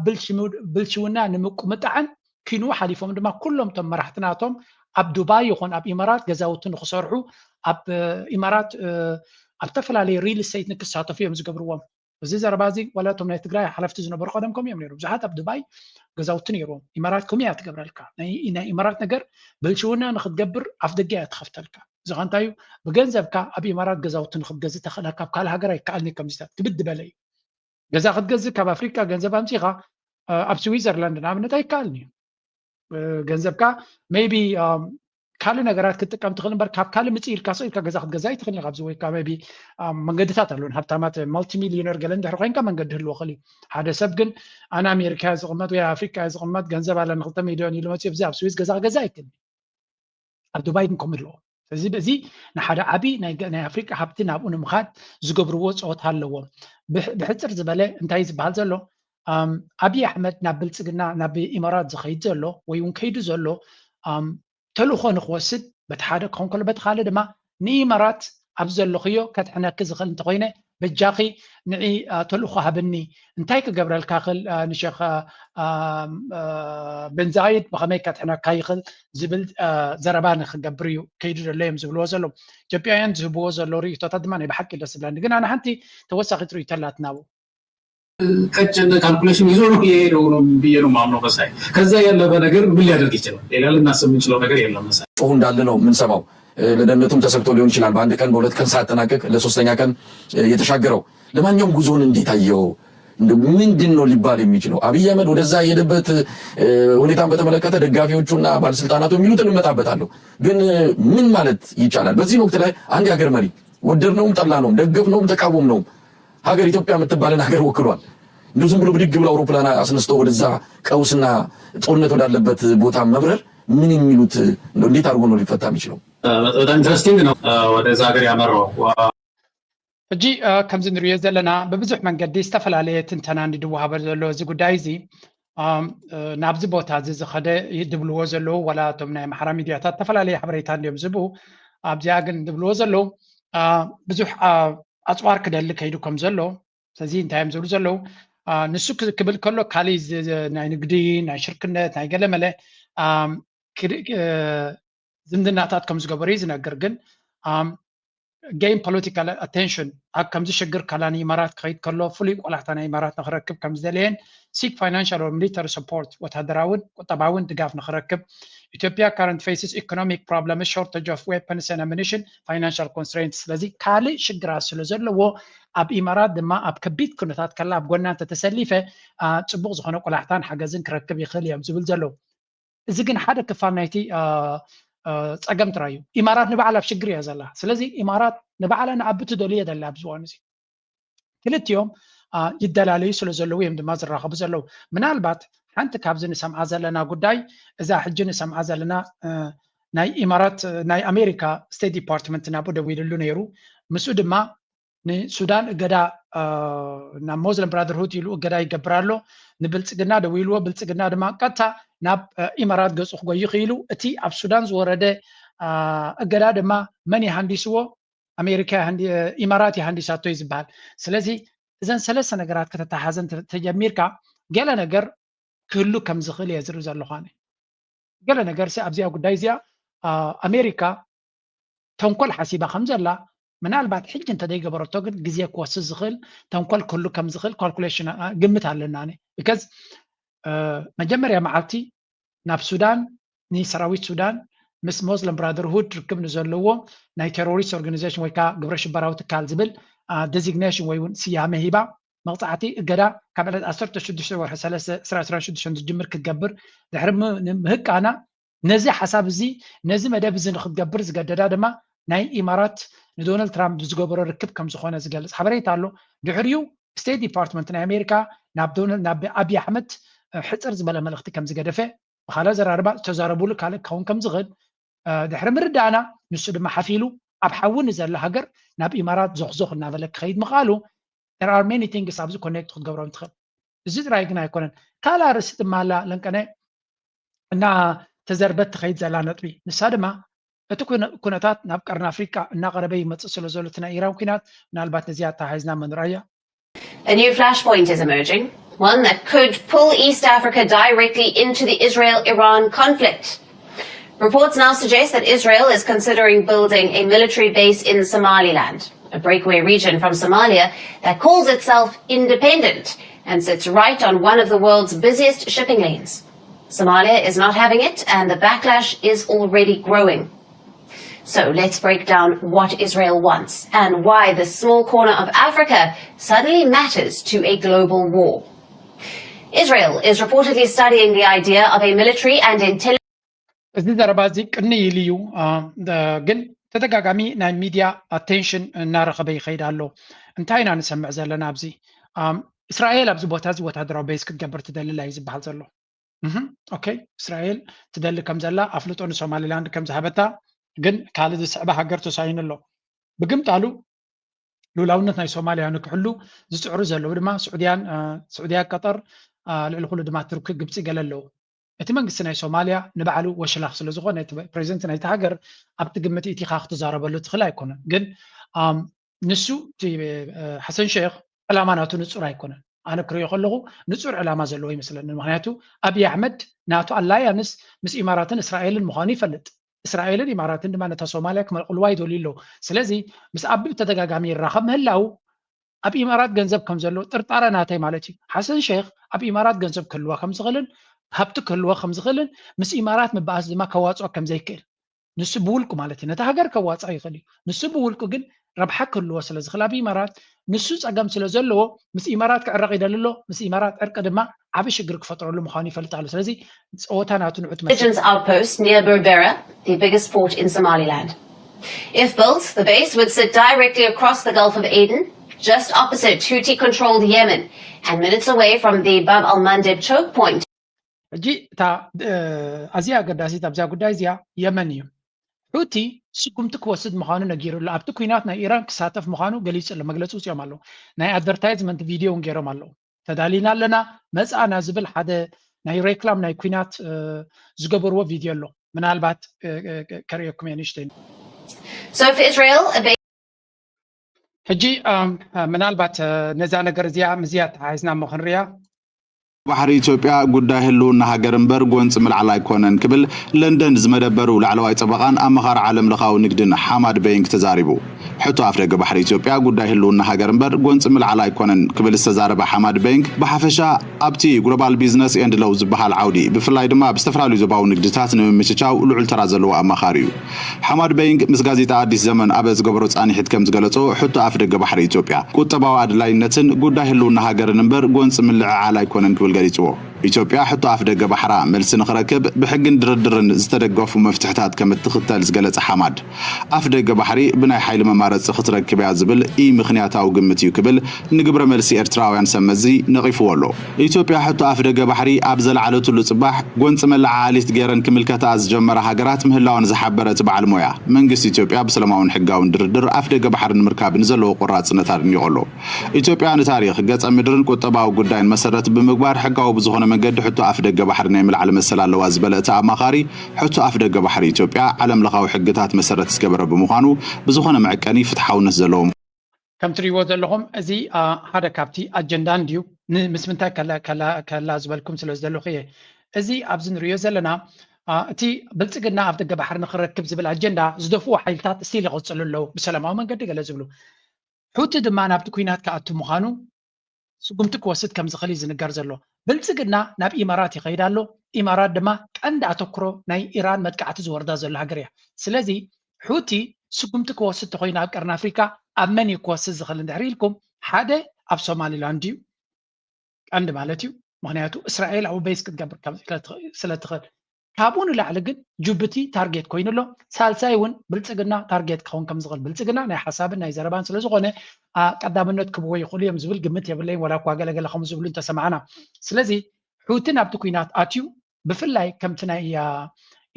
ብልሽውና ንምቁምጣዕን ኪንኡ ሓሊፎም ድማ ኩሎም እቶም መራሕቲ ናቶም ኣብ ዱባይ ይኹን ኣብ ኢማራት ገዛውቲ ንክሰርሑ ኣብ ኢማራት ኣብ ዝተፈላለዩ ሪል ስቴት ንክሳተፉ እዮም ዝገብርዎም። እዚ ዘረባ እዚ ዋላ እቶም ናይ ትግራይ ሓለፍቲ ዝነበሩ ቀደም ከምኡ እዮም ነይሮም። ብዙሓት ኣብ ዱባይ ገዛውቲ ነይሮም። ኢማራት ከምኡ እያ ትገብረልካ። ናይ ኢማራት ነገር ብልሽውና ንክትገብር ኣፍ ደገ እያ ትኸፍተልካ። እዚ ከ እንታይ እዩ? ብገንዘብካ ኣብ ኢማራት ገዛውቲ ንክትገዝእ ተኽእለካ ኣብ ካልእ ሃገር ኣይከኣልን እዩ። ከምዚታት ክብድ ዝበለ እዩ። ገዛ ክትገዝእ ካብ ኣፍሪካ ገንዘብ ኣምፂኻ ኣብ ስዊዘርላንድ ንኣብነት ኣይከኣልን እዩ። ገንዘብካ maybe ካልእ ነገራት ክትጥቀም ትኽእል እምበር ካብ ካልእ ምፅእ ኢልካ ስቕ ኢልካ ገዛ ክትገዛ ኣይትኽእልን ኢኻ። ኣብዚ ወይ ከዓ maybe መንገድታት ኣለውን። ሃብታማት multi millionaire ገለ እንድሕር ኮይንካ መንገዲ ህልዎ ክእል እዩ። ሓደ ሰብ ግን ኣነ ኣሜሪካ እየ ዝቕመጥ ወይ ኣፍሪቃ እየ ዝቕመጥ፣ ገንዘብ ኣለ ንክልተ ሚሊዮን ኢሉ መፅኡ ኣብዚ ኣብ ስዊዝ ገዛ ክገዛ ኣይክእልን። ኣብ ዱባይ ግን ከምኡ ኣለዎ። ስለዚ በዚ ንሓደ ዓብዪ ናይ ኣፍሪቃ ሃብቲ ናብኡ ንምኻድ ዝገብርዎ ፀወታ ኣለዎም። ብሕፅር ዝበለ እንታይ ዝበሃል ዘሎ፣ ኣብይ ኣሕመድ ናብ ብልፅግና ናብ ኢማራት ዝኸይድ ዘሎ ወይ እውን ከይዱ ዘሎ ተልእኾ ንክወስድ በቲ ሓደ ክኸውን ከሎ በቲ ካልእ ድማ ንኢማራት ኣብ ዘለኽዮ ከድሕነኪ ዝኽእል እንተኮይነ በጃኺ ንዒ ተልእኾ ሃብኒ፣ እንታይ ክገብረልካ ክእል ንሸኽ ብንዛይድ ብኸመይ ከድሕነካ ይኽእል ዝብል ዘረባ ንክገብር እዩ ከይዱ ዘሎ እዮም ዝብልዎ ዘለዉ። ኢትዮጵያውያን ዝህብዎ ዘለዉ ርእይቶታት ድማ ናይ ብሓቂ ደስ ዝብለኒ። ግን ኣነ ሓንቲ ተወሳኺት ርእይቶ ኣላትና ኣብኡ። ቀጭን ካልኩሌሽን ይዞ ነው የሄደው ነው ብዬ ነው ማምነው። መሳይ ከዛ ያለፈ ነገር ምን ሊያደርግ ይችላል? ሌላ ልናስብ የምንችለው ነገር የለም። መሳይ ጮሁ እንዳለ ነው የምንሰማው። ለደህንነቱም ተሰግቶ ሊሆን ይችላል። በአንድ ቀን በሁለት ቀን ሳያጠናቅቅ ለሶስተኛ ቀን የተሻገረው። ለማንኛውም ጉዞውን እንዴት አየው? ምንድን ነው ሊባል የሚችለው? አብይ አህመድ ወደዛ የሄደበት ሁኔታን በተመለከተ ደጋፊዎቹና ባለስልጣናቱ የሚሉትን እመጣበታለሁ። ግን ምን ማለት ይቻላል? በዚህ ወቅት ላይ አንድ የሀገር መሪ ወደድነውም ጠላነውም ደገፍነውም ተቃወምነውም ሀገር ኢትዮጵያ የምትባልን ሀገር ወክሏል። እንዲሁ ዝም ብሎ ብድግ ብሎ አውሮፕላን አስነስቶ ወደዛ ቀውስና ጦርነት ወዳለበት ቦታ መብረር ምን የሚሉት እንዴት አድርጎ ነው ሊፈታ የሚችለው? በጣም ኢንትረስቲንግ ነው። ወደዛ ሀገር ያመራው ሕጂ ከምዚ ንሪኦ ዘለና ብብዙሕ መንገዲ ዝተፈላለየ ትንተና እንዲ ድወሃበ ዘሎ እዚ ጉዳይ እዚ ናብዚ ቦታ እዚ ዝኸደ ድብልዎ ዘለዉ ዋላ እቶም ናይ ኣምሓራ ሚድያታት ዝተፈላለየ ሓበሬታ እንዲዮም ዝህቡ። ኣብዚኣ ግን ድብልዎ ዘለዉ ብዙሕ ኣፅዋር ክደሊ ከይዱ ከም ዘሎ ስለዚ እንታይ እዮም ዝብሉ ዘለዉ ንሱ ክብል ከሎ ካሊእ ናይ ንግዲ ናይ ሽርክነት ናይ ገለመለ ዝምድናታት ከም ዝገበሩ እዩ ዝነግር። ግን gain political attention ኣብ ከምዚ ሽግር ካላ ንኢማራት ክኸይድ ከሎ ፍሉይ ቆላሕታ ናይ ኢማራት ንክረክብ ከም ዝደለየን seek financial or military support ወታደራውን ቁጠባውን ድጋፍ ንክረክብ ኢትዮጵያ current faces economic problems shortage of weapons and ammunition financial constraints ስለዚ ካልእ ሽግራት ስለ ዘለዎ ኣብ ኢማራት ድማ ኣብ ከቢድ ኩነታት ከላ ኣብ ጎና እንተተሰሊፈ ፅቡቅ ዝኮነ ቆላሕታን ሓገዝን ክረክብ ይክእል እዮም ዝብል ዘለዉ። እዚ ግን ሓደ ክፋል ናይቲ ፀገም ጥራይ እዩ። ኢማራት ንባዕላ ኣብ ሽግር እያ ዘላ። ስለዚ ኢማራት ንባዕላ ንዓቢ ትደልዩ እየ ዘላ ኣብዚ እዋን እዚ። ክልቲኦም ይደላለዩ ስለ ዘለዉ እዮም ድማ ዝራኸቡ ዘለዉ። ምናልባት ሓንቲ ካብዚ ንሰምዓ ዘለና ጉዳይ እዛ ሕጂ ንሰምዓ ዘለና ናይ ኢማራት ናይ ኣሜሪካ ስቴት ዲፓርትመንት ናብኡ ደዊልሉ ነይሩ። ምስኡ ድማ ንሱዳን እገዳ ናብ ሞስለም ብራደርሁድ ኢሉ እገዳ ይገብር ኣሎ። ንብልፅግና ደዊልዎ ብልፅግና ድማ ቀጥታ ናብ ኢማራት ገፁ ክጎይ ክኢሉ። እቲ ኣብ ሱዳን ዝወረደ እገዳ ድማ መን ይሃንዲስዎ? ኣሜሪካ ኢማራት ይሃንዲሳቶ እዩ ዝበሃል። ስለዚ እዘን ሰለስተ ነገራት ከተተሓዘን ተጀሚርካ ገለ ነገር ክህሉ ከም ዝኽእል እየ ዝርኢ ዘለኹ ኣነ። ገለ ነገር ሲ ኣብዚኣ ጉዳይ እዚኣ ኣሜሪካ ተንኮል ሓሲባ ከም ዘላ ምናልባት ሕጂ እንተደይገበረቶ ግን ግዜ ክወስድ ዝኽእል ተንኮል ክህሉ ከም ዝኽእል ካልኩሌሽን ግምት ኣለና ኣነ። because መጀመርያ መዓልቲ ናብ ሱዳን ንሰራዊት ሱዳን ምስ ሞስለም ብራደርሁድ ርክብ ንዘለዎ ናይ ቴሮሪስት ኦርጋኒዜሽን ወይ ከዓ ግብረ ሽበራዊ ትካል ዝብል ዴዚግኔሽን ወይ እውን ስያመ ሂባ መቕፃዕቲ እገዳ ካብ ዕለት ዓሰርተ ሽዱሽተ ወርሒ ሰለስተ ዕስራ ዕስራን ሽዱሽተን ዝጅምር ክትገብር ድሕሪ ምህቃና ነዚ ሓሳብ እዚ ነዚ መደብ እዚ ንክትገብር ዝገደዳ ድማ ናይ ኢማራት ንዶናልድ ትራምፕ ብዝገበሮ ርክብ ከም ዝኾነ ዝገልፅ ሓበሬታ ኣሎ። ድሕሪኡ ስቴት ዲፓርትመንት ናይ ኣሜሪካ ናብ ዶናልድ ናብ ኣብይ ኣሕመድ ሕፅር ዝበለ መልእክቲ ከም ዝገደፈ ብካልእ ዘራርባ ዝተዛረቡሉ ካልእ ክኸውን ከም ዝኽእል ድሕሪ ምርዳእና ንሱ ድማ ሓፊሉ ኣብ ሓዊ ንዘላ ሃገር ናብ ኢማራት ዞኽዞኽ እናበለ ክኸይድ ምኽኣሉ there are many things ኣብዚ ኮኔክት ክትገብሮም ትኽእል። እዚ ጥራይ ግን ኣይኮነን። ካልእ ኣርእስቲ ድማ ኣላ ለንቀነ እና ተዘርበት ትኸይድ ዘላ ነጥቢ ንሳ ድማ እቲ ኩነታት ናብ ቀርኒ ኣፍሪቃ እናቐረበ ይመፅእ ስለ ዘሎ እቲ ናይ ኢራን ኩናት ምናልባት ነዚኣ ኣተሓሒዝና ምንርኣያ። A new flashpoint is emerging, one that could pull East Africa directly into the Israel Iran conflict. Reports now suggest that Israel is considering building a military base in Somaliland, a breakaway region from Somalia that calls itself independent and sits right on one of the world's busiest shipping lanes. Somalia is not having it, and the backlash is already growing. So let's break down what Israel wants and why this small corner of Africa suddenly matters to a global war. Israel is reportedly studying the idea of a military and intelligence እዚ ዘረባ እዚ ቅንይ ኢሉ እዩ፣ ግን ተደጋጋሚ ናይ ሚድያ ኣቴንሽን እናረኸበ ይኸይድ ኣሎ። እንታይ ኢና ንሰምዕ ዘለና ኣብዚ? እስራኤል ኣብዚ ቦታ እዚ ወታደራዊ ቤዝ ክትገብር ትደሊ ኣላ እዩ ዝበሃል ዘሎ። ኦኬ፣ እስራኤል ትደሊ ከም ዘላ ኣፍልጦ ንሶማሊላንድ ከም ዝሃበታ ግን ካልእ ዝስዕባ ሃገር ተሳኢኑ ኣሎ። ብግምጣሉ ሉላውነት ናይ ሶማልያ ንክሕሉ ዝፅዕሩ ዘለዉ ድማ ስዑድያን ስዑድያ፣ ቀጠር፣ ልዕሊ ኩሉ ድማ ቱርኪ፣ ግብፂ ገለ ኣለዉ። እቲ መንግስቲ ናይ ሶማልያ ንባዕሉ ወሽላኽ ስለ ዝኾነ እቲ ፕሬዚደንት ናይቲ ሃገር ኣብቲ ግምት ኢቲኻ ክትዛረበሉ ትኽእል ኣይኮነን። ግን ንሱ ሓሰን ሼክ ዕላማ ናቱ ንፁር ኣይኮነን። ኣነ ክሪኦ ከለኹ ንፁር ዕላማ ዘለዎ ይመስለኒ። ምክንያቱ ኣብይ ኣሕመድ ናቱ ኣላያንስ ምስ ኢማራትን እስራኤልን ምዃኑ ይፈልጥ። እስራኤልን ኢማራትን ድማ ነታ ሶማልያ ክመልቕልዋ ይደልዩ ኣለዉ። ስለዚ ምስ ኣቢ ብተደጋጋሚ ይራኸብ ምህላው ኣብ ኢማራት ገንዘብ ከም ዘሎ ጥርጣረ ናተይ ማለት እዩ። ሓሰን ሼክ ኣብ ኢማራት ገንዘብ ክህልዋ ከም ዝኽእልን ሃብቲ ክህልዎ ከም ዝኽእልን ምስ ኢማራት ምባኣስ ድማ ከዋፅኦ ከም ዘይክእል ንሱ ብውልቁ ማለት እዩ። ነቲ ሃገር ከዋፅኦ ይኽእል እዩ። ንሱ ብውልቁ ግን ረብሓ ክህልዎ ስለ ዝኽእል ኣብ ኢማራት ንሱ ፀገም ስለ ዘለዎ ምስ ኢማራት ክዕረቕ ይደሊ ኣሎ። ምስ ኢማራት ዕርቂ ድማ ዓቢ ሽግር ክፈጥረሉ ምዃኑ ይፈልጥ ኣሎ። ስለዚ ፀወታ ናቱ ንዑት መስል intelligence outpost near Berbera, the biggest port in Somaliland. If built, the base would sit directly across the Gulf of Aden, just opposite Houthi-controlled Yemen, and minutes away from the Bab al-Mandeb choke point. ሕጂ እታ ኣዝያ ኣገዳሲት ኣብዛ ጉዳይ እዚኣ የመን እዩ። ሑቲ ስጉምቲ ክወስድ ምዃኑ ነጊሩ ኣሎ። ኣብቲ ኲናት ናይ ኢራን ክሳተፍ ምዃኑ ገሊጹ ኣሎ። መግለጺ ውፅኦም ኣለዉ። ናይ ኣድቨርታይዝመንት ቪድዮ እውን ገይሮም ኣለዉ። ተዳሊና ኣለና፣ መጽኣና ዝብል ሓደ ናይ ሬክላም ናይ ኲናት ዝገበርዎ ቪድዮ ኣሎ። ምናልባት ከርእየኩም እየ ንእሽተይ። So for Israel, a base ሕጂ ምናልባት ነዛ ነገር እዚኣ ምስዚኣ ተሓሒዝና እሞ ክንሪኣ። ባሕሪ ኢትዮጵያ ጉዳይ ህልውና ሃገር እምበር ጎንፂ ምልዓል ኣይኮነን ክብል ለንደን ዝመደበሩ ላዕለዋይ ፀበቓን ኣመኻሪ ዓለም ለኻዊ ንግድን ሓማድ በይንግ ተዛሪቡ። ሕቶ ኣፍደገ ባሕሪ ኢትዮጵያ ጉዳይ ህልውና ሃገር እምበር ጎንፂ ምልዓል ኣይኮነን ክብል ዝተዛረበ ሓማድ በይንግ ብሓፈሻ ኣብቲ ግሎባል ቢዝነስ ኤንድ ሎው ዝበሃል ዓውዲ ብፍላይ ድማ ኣብ ዝተፈላለዩ ዞባዊ ንግድታት ንምምችቻው ልዑል ተራ ዘለዎ ኣማኻሪ እዩ። ሓማድ በይንግ ምስ ጋዜጣ ኣዲስ ዘመን ኣብ ዝገበሮ ፃንሒት ከም ዝገለፆ ሕቶ ኣፍደገ ባሕሪ ኢትዮጵያ ቁጠባዊ ኣድላይነትን ጉዳይ ህልውና ሃገርን እምበር ጎንፂ ምልዕዓል ኣይኮነን ክብል ገሊፅዎ። ኢትዮጵያ ሕቶ ኣፍደገ ባሕራ መልሲ ንኽረክብ ብሕግን ድርድርን ዝተደገፉ መፍትሕታት ከም እትኽተል ዝገለፀ ሓማድ ኣፍደገ ባሕሪ ብናይ ሓይሊ መማረፂ ክትረክብ እያ ዝብል ኢ ምኽንያታዊ ግምት እዩ ክብል ንግብረ መልሲ ኤርትራውያን ሰብ መዚ ነቒፍዎ ኣሎ። ኢትዮጵያ ሕቶ ኣፍደገ ባሕሪ ኣብ ዘለዓለትሉ ፅባሕ ጎንፂ መለዓዓሊት ገይረን ክምልከታ ዝጀመራ ሃገራት ምህላወን ዝሓበረ እቲ በዓል ሞያ መንግስቲ ኢትዮጵያ ብሰላማውን ሕጋውን ድርድር ኣፍደገ ባሕሪ ንምርካብ ንዘለዎ ቆራፅነት ኣድኒቑ ኣሎ። ኢትዮጵያ ንታሪኽ ገፀ ምድርን ቁጠባዊ ጉዳይን መሰረት ብምግባር ሕጋዊ ብዝኾነ መንገዲ ሕቶ ኣፍደገ ባሕሪ ናይ ምልዓል መሰል ኣለዋ ዝበለ እቲ ኣማኻሪ ሕቶ ኣፍደገ ባሕሪ ኢትዮጵያ ዓለም ለኻዊ ሕግታት መሰረት ዝገበረ ብምዃኑ ብዝኾነ መዐቀኒ ፍትሓውነት ዘለዎ ከም ትሪእዎ ዘለኹም እዚ ሓደ ካብቲ ኣጀንዳ እንድዩ። ምስ ምንታይ ከላ ዝበልኩም ስለ ዝደለኹ እየ። እዚ ኣብዚ ንሪኦ ዘለና እቲ ብልፅግና ኣብ ደገ ባሕሪ ንክረክብ ዝብል ኣጀንዳ ዝደፍኡ ሓይልታት ስቲል ይቐፅሉ ኣለዉ። ብሰላማዊ መንገዲ ገለ ዝብሉ ሑቲ ድማ ናብቲ ኲናት ክኣቱ ምዃኑ ስጉምቲ ክወስድ ከም ዝኽእል እዩ ዝንገር ዘሎ። ብልፅግና ናብ ኢማራት ይኸይድ ኣሎ። ኢማራት ድማ ቀንዲ ኣተኩሮ ናይ ኢራን መጥቃዕቲ ዝወርዳ ዘሎ ሃገር እያ። ስለዚ ሑቲ ስጉምቲ ክወስድ ተኾይኑ ኣብ ቀርኒ ኣፍሪካ ኣብ መን እዩ ክወስድ ዝኽእል እንድሕር ኢልኩም ሓደ ኣብ ሶማሊላንድ እዩ ቀንዲ ማለት እዩ። ምክንያቱ እስራኤል ኣብኡ ቤዝ ክትገብር ስለትኽእል ካብኡ ንላዕሊ ግን ጅቡቲ ታርጌት ኮይኑ ኣሎ። ሳልሳይ እውን ብልፅግና ታርጌት ክኸውን ከም ዝኽእል ብልፅግና ናይ ሓሳብን ናይ ዘረባን ስለዝኾነ ቀዳምነት ክብዎ ይኽእሉ እዮም ዝብል ግምት የብለይን። ዋላ እኳ ገለገለ ከም ዝብሉ እንተሰማዕና ስለዚ ሑቲ ናብቲ ኲናት ኣትዩ ብፍላይ ከምቲ ናይ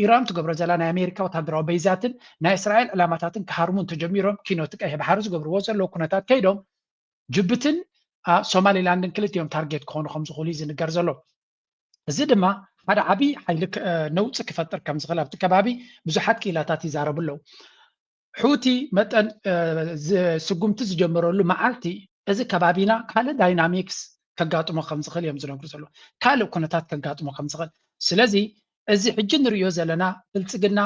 ኢራን ትገብሮ ዘላ ናይ ኣሜሪካ ወታደራዊ በይዛትን ናይ እስራኤል ዕላማታትን ክሃርሙ እንተጀሚሮም ኪኖቲ ቀይሕ ባሕሪ ዝገብርዎ ዘለዉ ኩነታት ከይዶም ጅቡትን ሶማሊላንድን ክልቲኦም ታርጌት ክኾኑ ከም ዝኽእሉ እዩ ዝንገር ዘሎ። እዚ ድማ ሓደ ዓብዪ ሓይሊ ነውፂ ክፈጥር ከም ዝኽእል ኣብቲ ከባቢ ብዙሓት ክኢላታት ይዛረቡ ኣለዉ። ሑቲ መጠን ስጉምቲ ዝጀመረሉ መዓልቲ እዚ ከባቢና ካልእ ዳይናሚክስ ከጋጥሞ ከም ዝኽእል እዮም ዝነግሩ ዘለዉ። ካልእ ኩነታት ከጋጥሞ ከም ዝኽእል ስለዚ እዚ ሕጂ ንሪኦ ዘለና ብልፅግና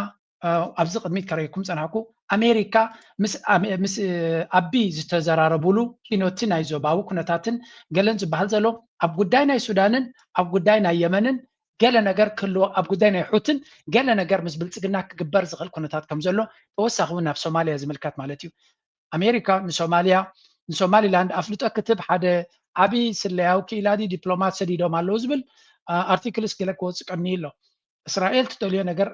ኣብዚ ቅድሚት ከርእየኩም ፀናሕኩ ኣሜሪካ ምስ ኣቢ ዝተዘራረቡሉ ኪኖቲ ናይ ዞባዊ ኩነታትን ገለን ዝበሃል ዘሎ ኣብ ጉዳይ ናይ ሱዳንን ኣብ ጉዳይ ናይ የመንን ገለ ነገር ክህልዎ ኣብ ጉዳይ ናይ ሑትን ገለ ነገር ምስ ብልፅግና ክግበር ዝኽእል ኩነታት ከም ዘሎ ተወሳኺ እውን ናብ ሶማልያ ዝምልከት ማለት እዩ። ኣሜሪካ ንሶማልያ ንሶማሊላንድ ኣፍልጦ ክትብ ሓደ ዓብዪ ስለያዊ ክኢላ ድዩ ዲፕሎማት ሰዲዶም ኣለዉ ዝብል ኣርቲክልስ ገለ ክወፅእ ቀንዩ ኣሎ። እስራኤል ትደልዮ ነገር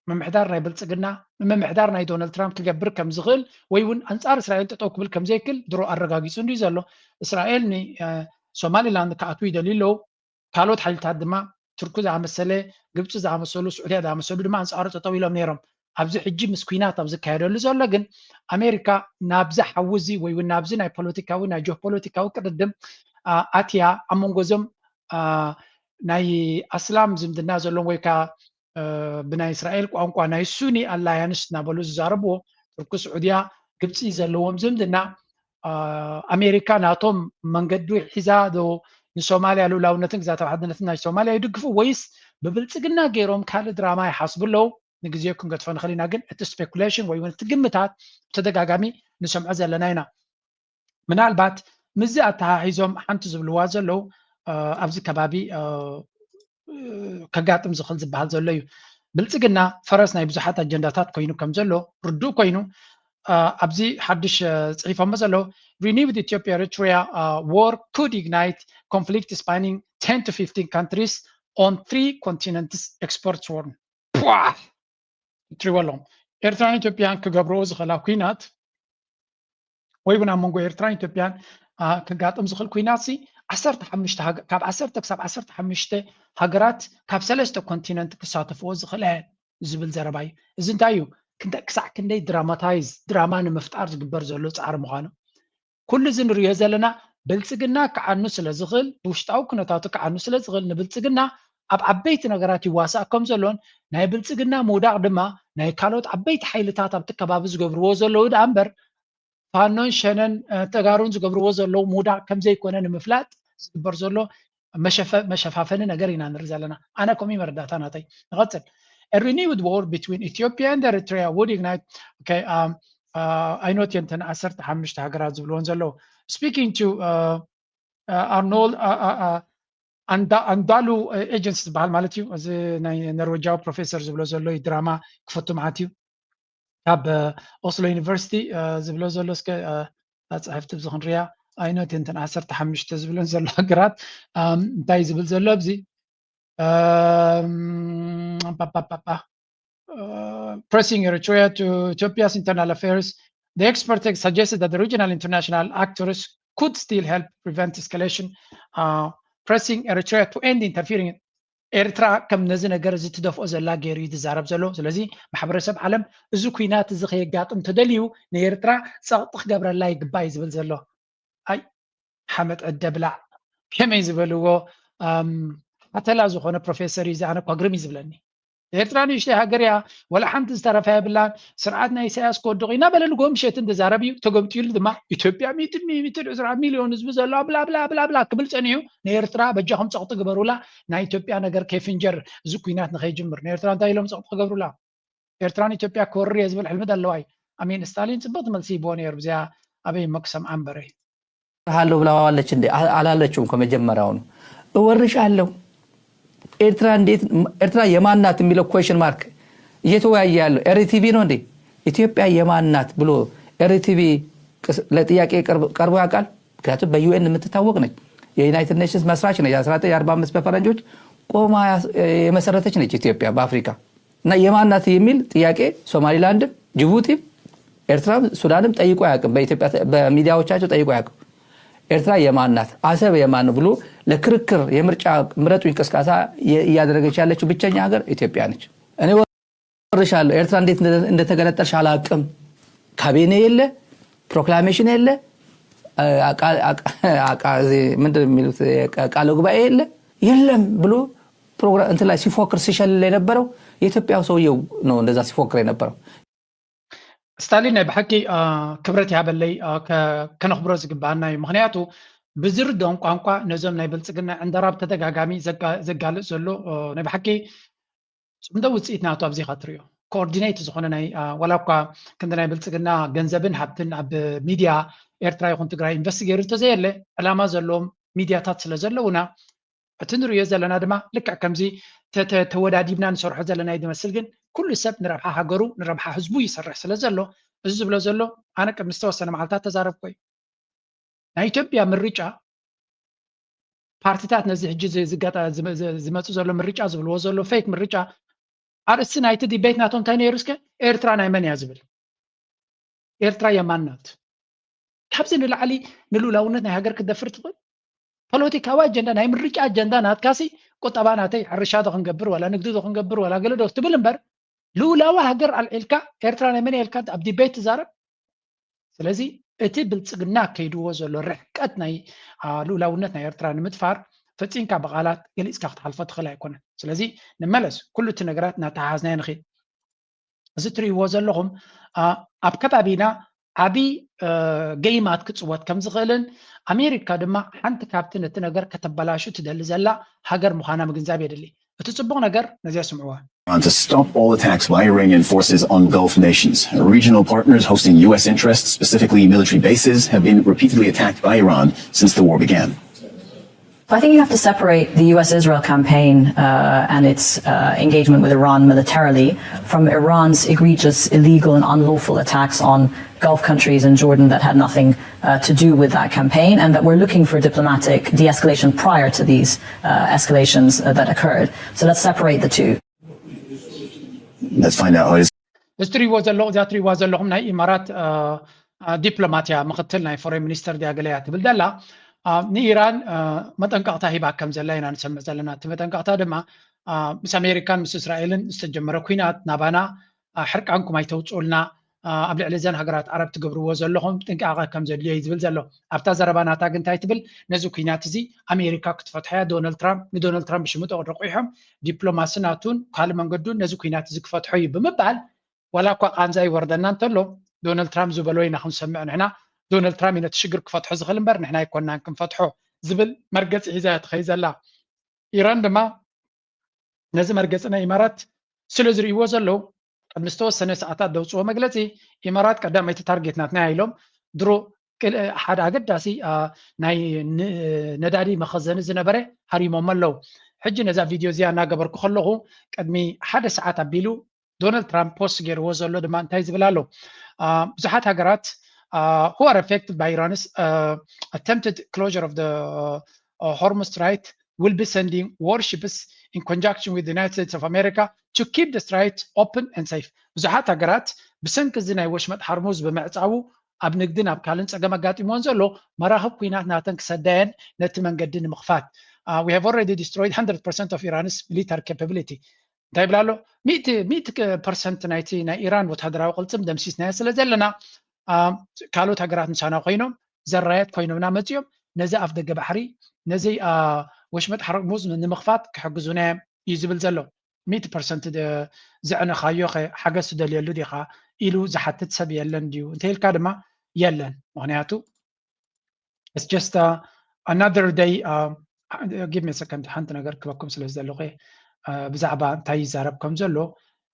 ምምሕዳር ናይ ብልፅግና ምምሕዳር ናይ ዶናልድ ትራምፕ ክገብር ከም ዝኽእል ወይ እውን ኣንፃር እስራኤል ጠጠው ክብል ከም ዘይክል ድሮ ኣረጋጊፁ እንድዩ ዘሎ። እስራኤል ንሶማሊላንድ ክኣትዉ ይደልዩ ኣለዉ። ካልኦት ሓይልታት ድማ ቱርኪ ዝኣመሰለ፣ ግብፂ ዝኣመሰሉ፣ ስዑድያ ዝኣመሰሉ ድማ ኣንፃሩ ጠጠው ኢሎም ነይሮም። ኣብዚ ሕጂ ምስ ኲናት ኣብ ዝካየደሉ ዘሎ ግን ኣሜሪካ ናብዚ ሓዊ እዚ ወይ እውን ናብዚ ናይ ፖለቲካዊ ናይ ጂኦፖለቲካዊ ቅድድም ኣትያ ኣብ መንጎ እዞም ናይ ኣስላም ዝምድና ዘለዎም ወይ ከዓ ብናይ እስራኤል ቋንቋ ናይ ሱኒ ኣላያንስ እናበሉ ዝዛረብዎ ቱርኪ፣ ስዑድያ፣ ግብፂ ዘለዎም ዝምድና ኣሜሪካ ናቶም መንገዲ ሒዛ ዶ ንሶማልያ ልኡላውነትን ግዛታዊ ሓድነትን ናይ ሶማልያ ይድግፉ ወይስ ብብልፅግና ገይሮም ካልእ ድራማ ይሓስቡ ኣለዉ? ንግዜኡ ክንገድፎ ንኽእል ኢና፣ ግን እቲ ስፔኩሌሽን ወይ እውን እቲ ግምታት ብተደጋጋሚ ንሰምዖ ዘለና ኢና። ምናልባት ምስዚ ኣተሓሒዞም ሓንቲ ዝብልዋ ዘለዉ ኣብዚ ከባቢ ከጋጥም ዝኽእል ዝበሃል ዘሎ እዩ። ብልፅግና ፈረስ ናይ ብዙሓት ኣጀንዳታት ኮይኑ ከም ዘሎ ርዱእ ኮይኑ ኣብዚ ሓድሽ ፅሒፎሞ ዘለዉ renewed Ethiopia Eritrea war could ignite conflict spanning ten to fifteen countries on three continents, experts warn። እትሪእዎ ኣለኹም ኤርትራን ኢትዮጵያን ክገብርዎ ዝኽእላ ኲናት ወይ እውን ኣብ መንጎ ኤርትራን ኢትዮጵያን ክጋጥም ዝኽእል ኲናት ሲ ዓሰርተ ሓሙሽተ ካብ ዓሰርተ ክሳብ ዓሰርተ ሓሙሽተ ሃገራት ካብ ሰለስተ ኮንቲነንት ክሳተፍዎ ዝኽእላ እየን ዝብል ዘረባ እዩ። እዚ እንታይ እዩ? ክሳዕ ክንደይ ድራማታይዝ ድራማ ንምፍጣር ዝግበር ዘሎ ፃዕሪ ምዃኑ ኩሉ እዚ ንሪኦ ዘለና ብልፅግና ክዓኑ ስለ ዝኽእል ብውሽጣዊ ኩነታቱ ክዓኑ ስለ ዝኽእል ንብልፅግና ኣብ ዓበይቲ ነገራት ይዋሳእ ከም ዘሎን ናይ ብልፅግና ምውዳቕ ድማ ናይ ካልኦት ዓበይቲ ሓይልታት ኣብቲ ከባቢ ዝገብርዎ ዘለዉ ደኣ እምበር ፋኖን ሸነን ተጋሩን ዝገብርዎ ዘለዉ ምውዳቕ ከም ዘይኮነ ንምፍላጥ ዝግበር ዘሎ መሸፈ- መሸፋፈኒ ነገር ኢና ንርኢ ዘለና። ኣነ ከምኡ እዩ መረዳእታ ናተይ። ንቐፅል። A renewed war between Ethiopia and Eritrea would ignite okay um, uh, ኣይኖት የንተን ዓሰርተ ሓሙሽተ ሃገራት ዝብልዎን ዘለዉ speaking to uh, uh, Arnold uh, uh, uh, ኣንዳ ኣንዳሉ ኤጀንሲ ዝበሃል ማለት እዩ። እዚ ናይ ኖርዌጃዊ ፕሮፌሰር ዝብሎ ዘሎ እዩ ድራማ ክፈቱ መዓት እዩ። ካብ ኦስሎ ዩኒቨርሲቲ ዝብሎ ዘሎ እስከ ፃፅሕፍቲ ብዚ ክንሪያ ኣይኖት እንትን ዓሰርተ ሓሙሽተ ዝብለን ዘሎ ሃገራት እንታይ ዝብል ዘሎ ኣብዚ pressing Eritrea to Ethiopia's internal affairs. The expert suggested that the regional international actors could still help prevent escalation, uh, pressing Eritrea to end interfering. ኤርትራ ከም ነዚ ነገር እዚ ትደፍኦ ዘላ ገይሩ እዩ ዝዛረብ ዘሎ። ስለዚ ማሕበረሰብ ዓለም እዚ ኩናት እዚ ከየጋጥም ተደልዩ ንኤርትራ ፀቕጢ ክገብረላ ይግባእ እዩ ዝብል ዘሎ። ኣይ ሓመድ ዕደ ብላዕ ከመይ ዝበልዎ ሓተላ ዝኾነ ፕሮፌሰር እዩ። እዚ ኣነ እኳ ግርም እዩ ዝብለኒ። ኤርትራ ንእሽተይ ሃገር እያ፣ ወላ ሓንቲ ዝተረፈ የብላን። ስርዓት ናይ ኢሳያስ ክወድቕ እዩ እናበለ ንጎ ምሸት እንትዛረብ እዩ። ተገምጢሉ ድማ ኢትዮጵያ ሚእትን ሚእትን ዕስራ ሚልዮን ህዝቢ ዘለዋ ብላ ብላ ብላ ብላ ክብል ጸኒሑ ንኤርትራ በጃኹም ጸቕጢ ግበሩላ፣ ናይ ኢትዮጵያ ነገር ከይፍንጀር እዚ ኩናት ንኸይጅምር። ንኤርትራ እንታይ ኢሎም ጸቕጢ ክገብሩላ? ኤርትራን ኢትዮጵያ ክወርር እየ ዝብል ሕልሚ ኣለዋ እዩ። ኣሜን ስታሊን ጽብቕቲ መልሲ ይብዎ ነይሩ። ብዚኣ ኣበይ እሞ ክሰምዓ እምበረይ። ሃሎ ብለዋለች እንዴ? አላለችውም። ከመጀመሪያውኑ እወርሻለሁ። ኤርትራ እንዴት ኤርትራ የማን ናት የሚለው ኩዌሽን ማርክ እየተወያየ ያለው ኤሪ ቲቪ ነው እንዴ? ኢትዮጵያ የማን ናት ብሎ ኤሪ ቲቪ ለጥያቄ ቀርቦ ያውቃል? ምክንያቱም በ ዩ ኤን የምትታወቅ ነች። የ ዩናይትድ ኔሽንስ መስራች ነች። አስራ ዘጠኝ አርባ አምስት በፈረንጆች ቆማ የመሰረተች ነች ኢትዮጵያ በአፍሪካ። እና የማን ናት የሚል ጥያቄ ሶማሊላንድም ጅቡቲም ኤርትራም ሱዳንም ጠይቆ አያውቅም። በኢትዮጵያ በሚዲያዎቻቸው ጠይቆ አያውቅም። ኤርትራ የማን ናት፣ አሰብ የማን ነው ብሎ ለክርክር የምርጫ ምረጡኝ ቅስቀሳ እያደረገች ያለችው ብቸኛ ሀገር ኢትዮጵያ ነች። እኔ ወርሻለሁ። ኤርትራ እንዴት እንደተገነጠልሽ አላውቅም። ካቢኔ የለ፣ ፕሮክላሜሽን የለ፣ ምንድን የሚሉት ቃለ ጉባኤ የለ የለም ብሎ ፕሮግራም እንትን ላይ ሲፎክር ሲሸልል የነበረው የኢትዮጵያ ሰውየው ነው። እንደዛ ሲፎክር የነበረው ስታሊን ናይ ብሓቂ ክብረት ይሃበለይ፣ ከነኽብሮ ዝግባኣና እዩ። ምክንያቱ ብዝርድኦም ቋንቋ ነዞም ናይ ብልፅግና ዕንደራ ብተደጋጋሚ ዘጋልፅ ዘሎ ናይ ብሓቂ ፅምዶ ውፅኢት ናቱ ኣብዚ ኢኻ ትሪኦ። ኮኦርዲኔት ዝኾነ ናይ ዋላ እኳ ክንዲ ናይ ብልፅግና ገንዘብን ሃብትን ኣብ ሚድያ ኤርትራ ይኹን ትግራይ ኢንቨስት ገይሩ እንተዘየለ ዕላማ ዘለዎም ሚድያታት ስለ ዘለውና እቲ ንሪኦ ዘለና ድማ ልክዕ ከምዚ ተወዳዲብና ንሰርሖ ዘለና እዩ ዝመስል፣ ግን ኩሉ ሰብ ንረብሓ ሃገሩ ንረብሓ ህዝቡ ይሰርሕ ስለ ዘሎ እዚ ዝብሎ ዘሎ ኣነ ቅድሚ ዝተወሰነ መዓልታት ተዛረብኮ እዩ። ናይ ኢትዮጵያ ምርጫ ፓርቲታት ነዚ ሕጂ ዝመፁ ዘሎ ምርጫ ዝብልዎ ዘሎ ፌክ ምርጫ ኣርእስቲ ናይቲ ዲቤት ናቶም እንታይ ነይሩ? እስከ ኤርትራ ናይ መን እያ ዝብል፣ ኤርትራ የማን ናት። ካብዚ ንላዕሊ ንልኡላውነት ናይ ሃገር ክትደፍር ትኽእል? ፖለቲካዊ ኣጀንዳ ናይ ምርጫ ኣጀንዳ ናትካሲ ቁጠባ ናተይ ሕርሻ ዶ ክንገብር ዋላ ንግዲ ዶ ክንገብር ዋላ ገለ ዶ ትብል እምበር ልኡላዊ ሃገር ኣልዒልካ ኤርትራ ናይ መን እያ ኢልካ ኣብ ዲቤት ትዛረብ? ስለዚ እቲ ብልጽግና ከይድዎ ዘሎ ርሕቀት ናይ ልኡላውነት ናይ ኤርትራ ንምጥፋር ፈጺምካ ብቓላት ገሊጽካ ክትሓልፎ ትኽእል ኣይኮነን። ስለዚ ንመለስ፣ ኩሉ እቲ ነገራት እናተሓሓዝናዮ ንኺድ። እዚ ትርእይዎ ዘለኹም ኣብ ከባቢና ዓቢ ገይማት ክጽወት ከም ዝኽእልን ኣሜሪካ ድማ ሓንቲ ካብቲ ነቲ ነገር ከተበላሹ ትደሊ ዘላ ሃገር ምዃና ምግንዛብ የድሊ። እቲ ጽቡቕ ነገር ነዚኣ ስምዕዋ። To stop all attacks by Iranian forces on Gulf nations. Regional partners hosting U S interests, specifically military bases, have been repeatedly attacked by Iran since the war began. I think you have to separate the U S Israel campaign uh, and its uh, engagement with Iran militarily from Iran's egregious, illegal, and unlawful attacks on Gulf countries and Jordan that had nothing uh, to do with that campaign, and that we're looking for diplomatic de escalation prior to these uh, escalations uh, that occurred. So let's separate the two. Let's find out how it is. እዚ ትሪእዎ ዘለኹ እዚኣ ትሪእዋ ዘለኹም ናይ ኢማራት ዲፕሎማት እያ፣ ምክትል ናይ ፎሬን ሚኒስተር ድያ ገለ እያ ትብል ዘላ። ንኢራን መጠንቀቕታ ሂባ ከም ዘላ ኢና ንሰምዕ ዘለና። እቲ መጠንቀቕታ ድማ ምስ ኣሜሪካን ምስ እስራኤልን ዝተጀመረ ኲናት ናባና ሕርቃንኩም ኣይተውፅኡልና፣ ኣብ ልዕሊ እዘን ሃገራት ዓረብ ትገብርዎ ዘለኹም ጥንቃቐ ከም ዘድልዮ እዩ ዝብል ዘሎ። ኣብታ ዘረባ ናታ ግን እንታይ ትብል? ነዚ ኲናት እዚ ኣሜሪካ ክትፈትሖ እያ፣ ዶናልድ ትራምፕ ንዶናልድ ትራምፕ ብሽምጡ ረቑሖም ዲፕሎማሲ ናቱን ካልእ መንገዱን ነዚ ኲናት እዚ ክፈትሖ እዩ ብምባል ዋላ እኳ ቃንዛ ይወርደና እንተሎ ዶናልድ ትራምፕ ዝበሎ ኢና ክንሰምዕ ንሕና። ዶናልድ ትራምፕ እዩ ነቲ ሽግር ክፈትሖ ዝኽእል እምበር ንሕና ኣይኮናን ክንፈትሖ ዝብል መርገፂ ሒዛ እያ ትኸይድ ዘላ። ኢራን ድማ ነዚ መርገፂ ናይ ኢማራት ስለ ዝርእይዎ ዘለዉ ቅድሚ ዝተወሰነ ሰዓታት ዘውፅዎ መግለፂ ኢማራት ቀዳመይቲ ታርጌት ናትና ኢሎም ድሮ ሓደ ኣገዳሲ ናይ ነዳዲ መኸዘኒ ዝነበረ ሃሪሞም ኣለዉ። ሕጂ ነዛ ቪድዮ እዚኣ እናገበርኩ ከለኹ ቅድሚ ሓደ ሰዓት ኣቢሉ ዶናልድ ትራምፕ ፖስት ገይርዎ ዘሎ ድማ እንታይ ዝብል ኣሎ? ብዙሓት ሃገራት who are affected by Iran's attempted closure of the Hormuz Strait will be sending warships in conjunction with the United States of America to keep the strait open and safe. ብዙሓት ሃገራት ብሰንኪ እዚ ናይ ወሽመጥ ሃርሙዝ ብምዕፃዉ ኣብ ንግድን ኣብ ካልእን ፀገም ኣጋጢምወን ዘሎ መራኽብ ኲናት ናተን ክሰዳየን ነቲ መንገዲ ንምኽፋት we have already destroyed one hundred percent of Iran's military capability እንታይ ይብላ ኣሎ? ሚእቲ ሚእቲ ፐርሰንት ናይቲ ናይ ኢራን ወታደራዊ ቅልፅም ደምሲስናዮ ስለ ዘለና ካልኦት ሃገራት ምሳና ኮይኖም ዘራየት ኮይኖምና መፂኦም ነዚ ኣፍ ደገ ባሕሪ ነዚ ወሽመጥ ሓርሙዝ ንምኽፋት ክሕግዙና እዮም እዩ ዝብል ዘሎ። ሚእቲ ፐርሰንት ዘዕነኻዮ ኸ ሓገዝ ትደልየሉ ዲኻ ኢሉ ዝሓትት ሰብ የለን ድዩ እንተኢልካ ድማ የለን። ምኽንያቱ it's just uh, another day uh, give me a second ሓንቲ ነገር ክበኩም ስለ ዝደለኹ ብዛዕባ እንታይ ይዛረብ ከም ዘሎ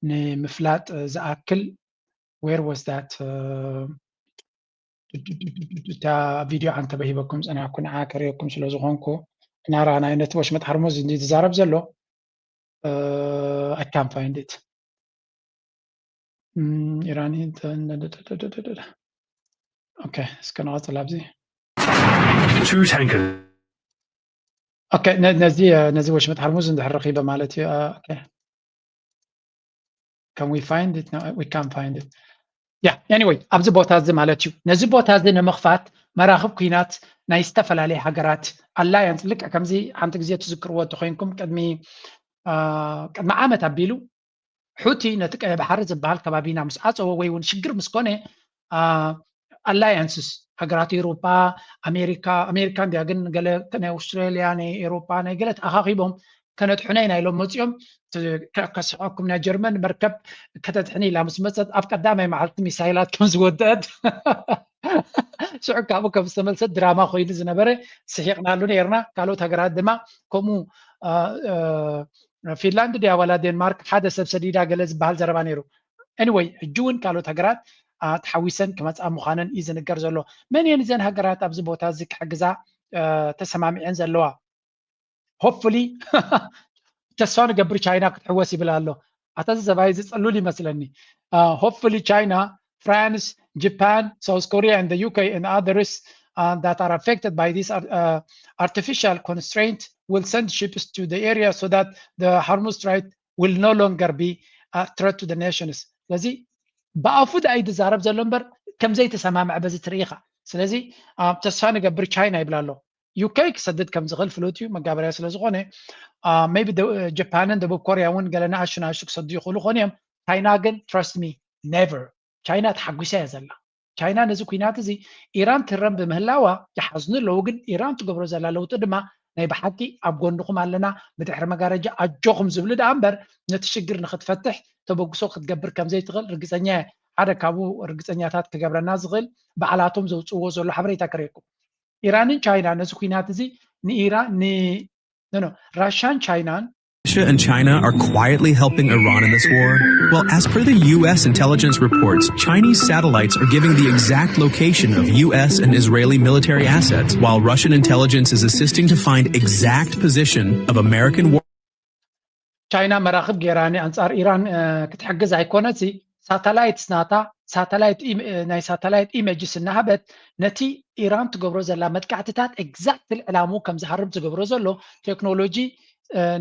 ንምፍላጥ ዝኣክል where was that እታ ቪድዮ ኣንተ በሂበኩም ፀናኩ ንዓ ከርእየኩም ስለ ዝኾንኩ እናረኣናዮ ነቲ ወሽመጥ ሓርሙዝ እንዲ ዝዛረብ ዘሎ I can't find it ኢራን okay እስከ ንቐፅል ኣብዚ two tankers okay ነዚ ነዚ ወሽመጥ ሓርሙዝ እንድሕር ረኺበ ማለት እዩ okay can we find it no, we can't find it yeah anyway ኣብዚ ቦታ እዚ ማለት እዩ ነዚ ቦታ እዚ ንምኽፋት መራኽብ ኲናት ናይ ዝተፈላለየ ሃገራት ኣላያንስ ልክዕ ከምዚ ሓንቲ ግዜ ትዝክርዎ እንተኮይንኩም ቅድሚ ቅድሚ ዓመት ኣቢሉ ሑቲ ነቲ ቀይ ባሕሪ ዝበሃል ከባቢና ምስ ዓፀዎ ወይ እውን ሽግር ምስ ኮነ ኣላያንስስ ሃገራት ኤሮፓ ኣሜሪካ ኣሜሪካ እንዲያ ግን ገለ ናይ ኣውስትራሊያ ናይ ኤሮፓ ናይ ገለ ተኣኻኺቦም ከነጥሑና ኢና ኢሎም መፂኦም ከስሕቀኩም ናይ ጀርመን መርከብ ከተድሕን ኢላ ምስ መፀት ኣብ ቀዳማይ መዓልቲ ሚሳይላት ከም ዝወደአት ሽዑ ካብኡ ከም ዝተመልሰት ድራማ ኮይኑ ዝነበረ ስሒቕናሉ ነርና ካልኦት ሃገራት ድማ ከምኡ ፊንላንድ ድያ ዋላ ዴንማርክ ሓደ ሰብ ሰዲዳ ገለ ዝበሃል ዘረባ ነይሩ anyway ሕጂ እውን ካልኦት ሃገራት ተሓዊሰን ክመፅኣ ምዃነን እዩ ዝንገር ዘሎ መን እየን እዘን ሃገራት ኣብዚ ቦታ እዚ ክሕግዛ ተሰማሚዐን ዘለዋ hopefully ተስፋ ንገብር ቻይና ክትሕወስ ይብል ኣሎ ኣታ እዚ ሰብኣይ እዚ ፅሉል ይመስለኒ hopefully ቻይና France Japan South Korea and the UK and others uh, that are affected by this uh, artificial constraint will send ships to the area so that the Hormuz Strait will no longer be a threat to the nations. ስለዚ ብኣፉ ዳኣ ይዛረብ ዘሎ እምበር ከም ዘይተሰማምዐ በዚ ትርኢ ኢኻ። ስለዚ ተስፋ ንገብር ቻይና ይብላ ኣሎ። ዩኬ ክሰድድ ከም ዝኽእል ፍሉጥ እዩ፣ መጋበርያ ስለ ዝኾነ። ሜቢ ጀፓንን ደቡብ ኮርያ እውን ገለ ንኣሽቱ ንኣሽቱ ክሰዱ ይኽእሉ ኾኑ እዮም። ቻይና ግን trust me never። ቻይና ተሓጒሳ እያ ዘላ። ቻይና ነዚ ኩናት እዚ ኢራን ትረም ብምህላዋ ይሓዝኑ ኣለዉ፣ ግን ኢራን ትገብሮ ዘላ ለውጢ ድማ ናይ ብሓቂ ኣብ ጎንኹም ኣለና፣ ብድሕሪ መጋረጃ ኣጆኹም ዝብሉ ደኣ እምበር ነቲ ሽግር ንክትፈትሕ ተበግሶ ክትገብር ከም ዘይትኽእል ርግፀኛ እየ። ሓደ ካብኡ ርግፀኛታት ክገብረና ዝኽእል ባዕላቶም ዘውፅእዎ ዘሎ ሓበሬታ ከርእየኩም። ኢራንን ቻይና ነዚ ኩናት እዚ ንኢራን ን no no ራሻን ቻይናን Russia and China are quietly helping Iran in this war? Well, as per the U S intelligence reports, Chinese satellites are giving the exact location of U S and Israeli military assets, while Russian intelligence is assisting to find exact position of American war. ቻይና መራኽብ ገይራ ንኣንጻር ኢራን ክትሕግዝ ኣይኮነሲ ሳተላይት ናታ ሳተላይት ናይ ሳተላይት ኢሜጅስ እናሃበት ነቲ ኢራን ትገብሮ ዘላ መጥቃዕትታት exactly ዕላሙ ከም ዝሃርም ዝገብሮ ዘሎ ቴክኖሎጂ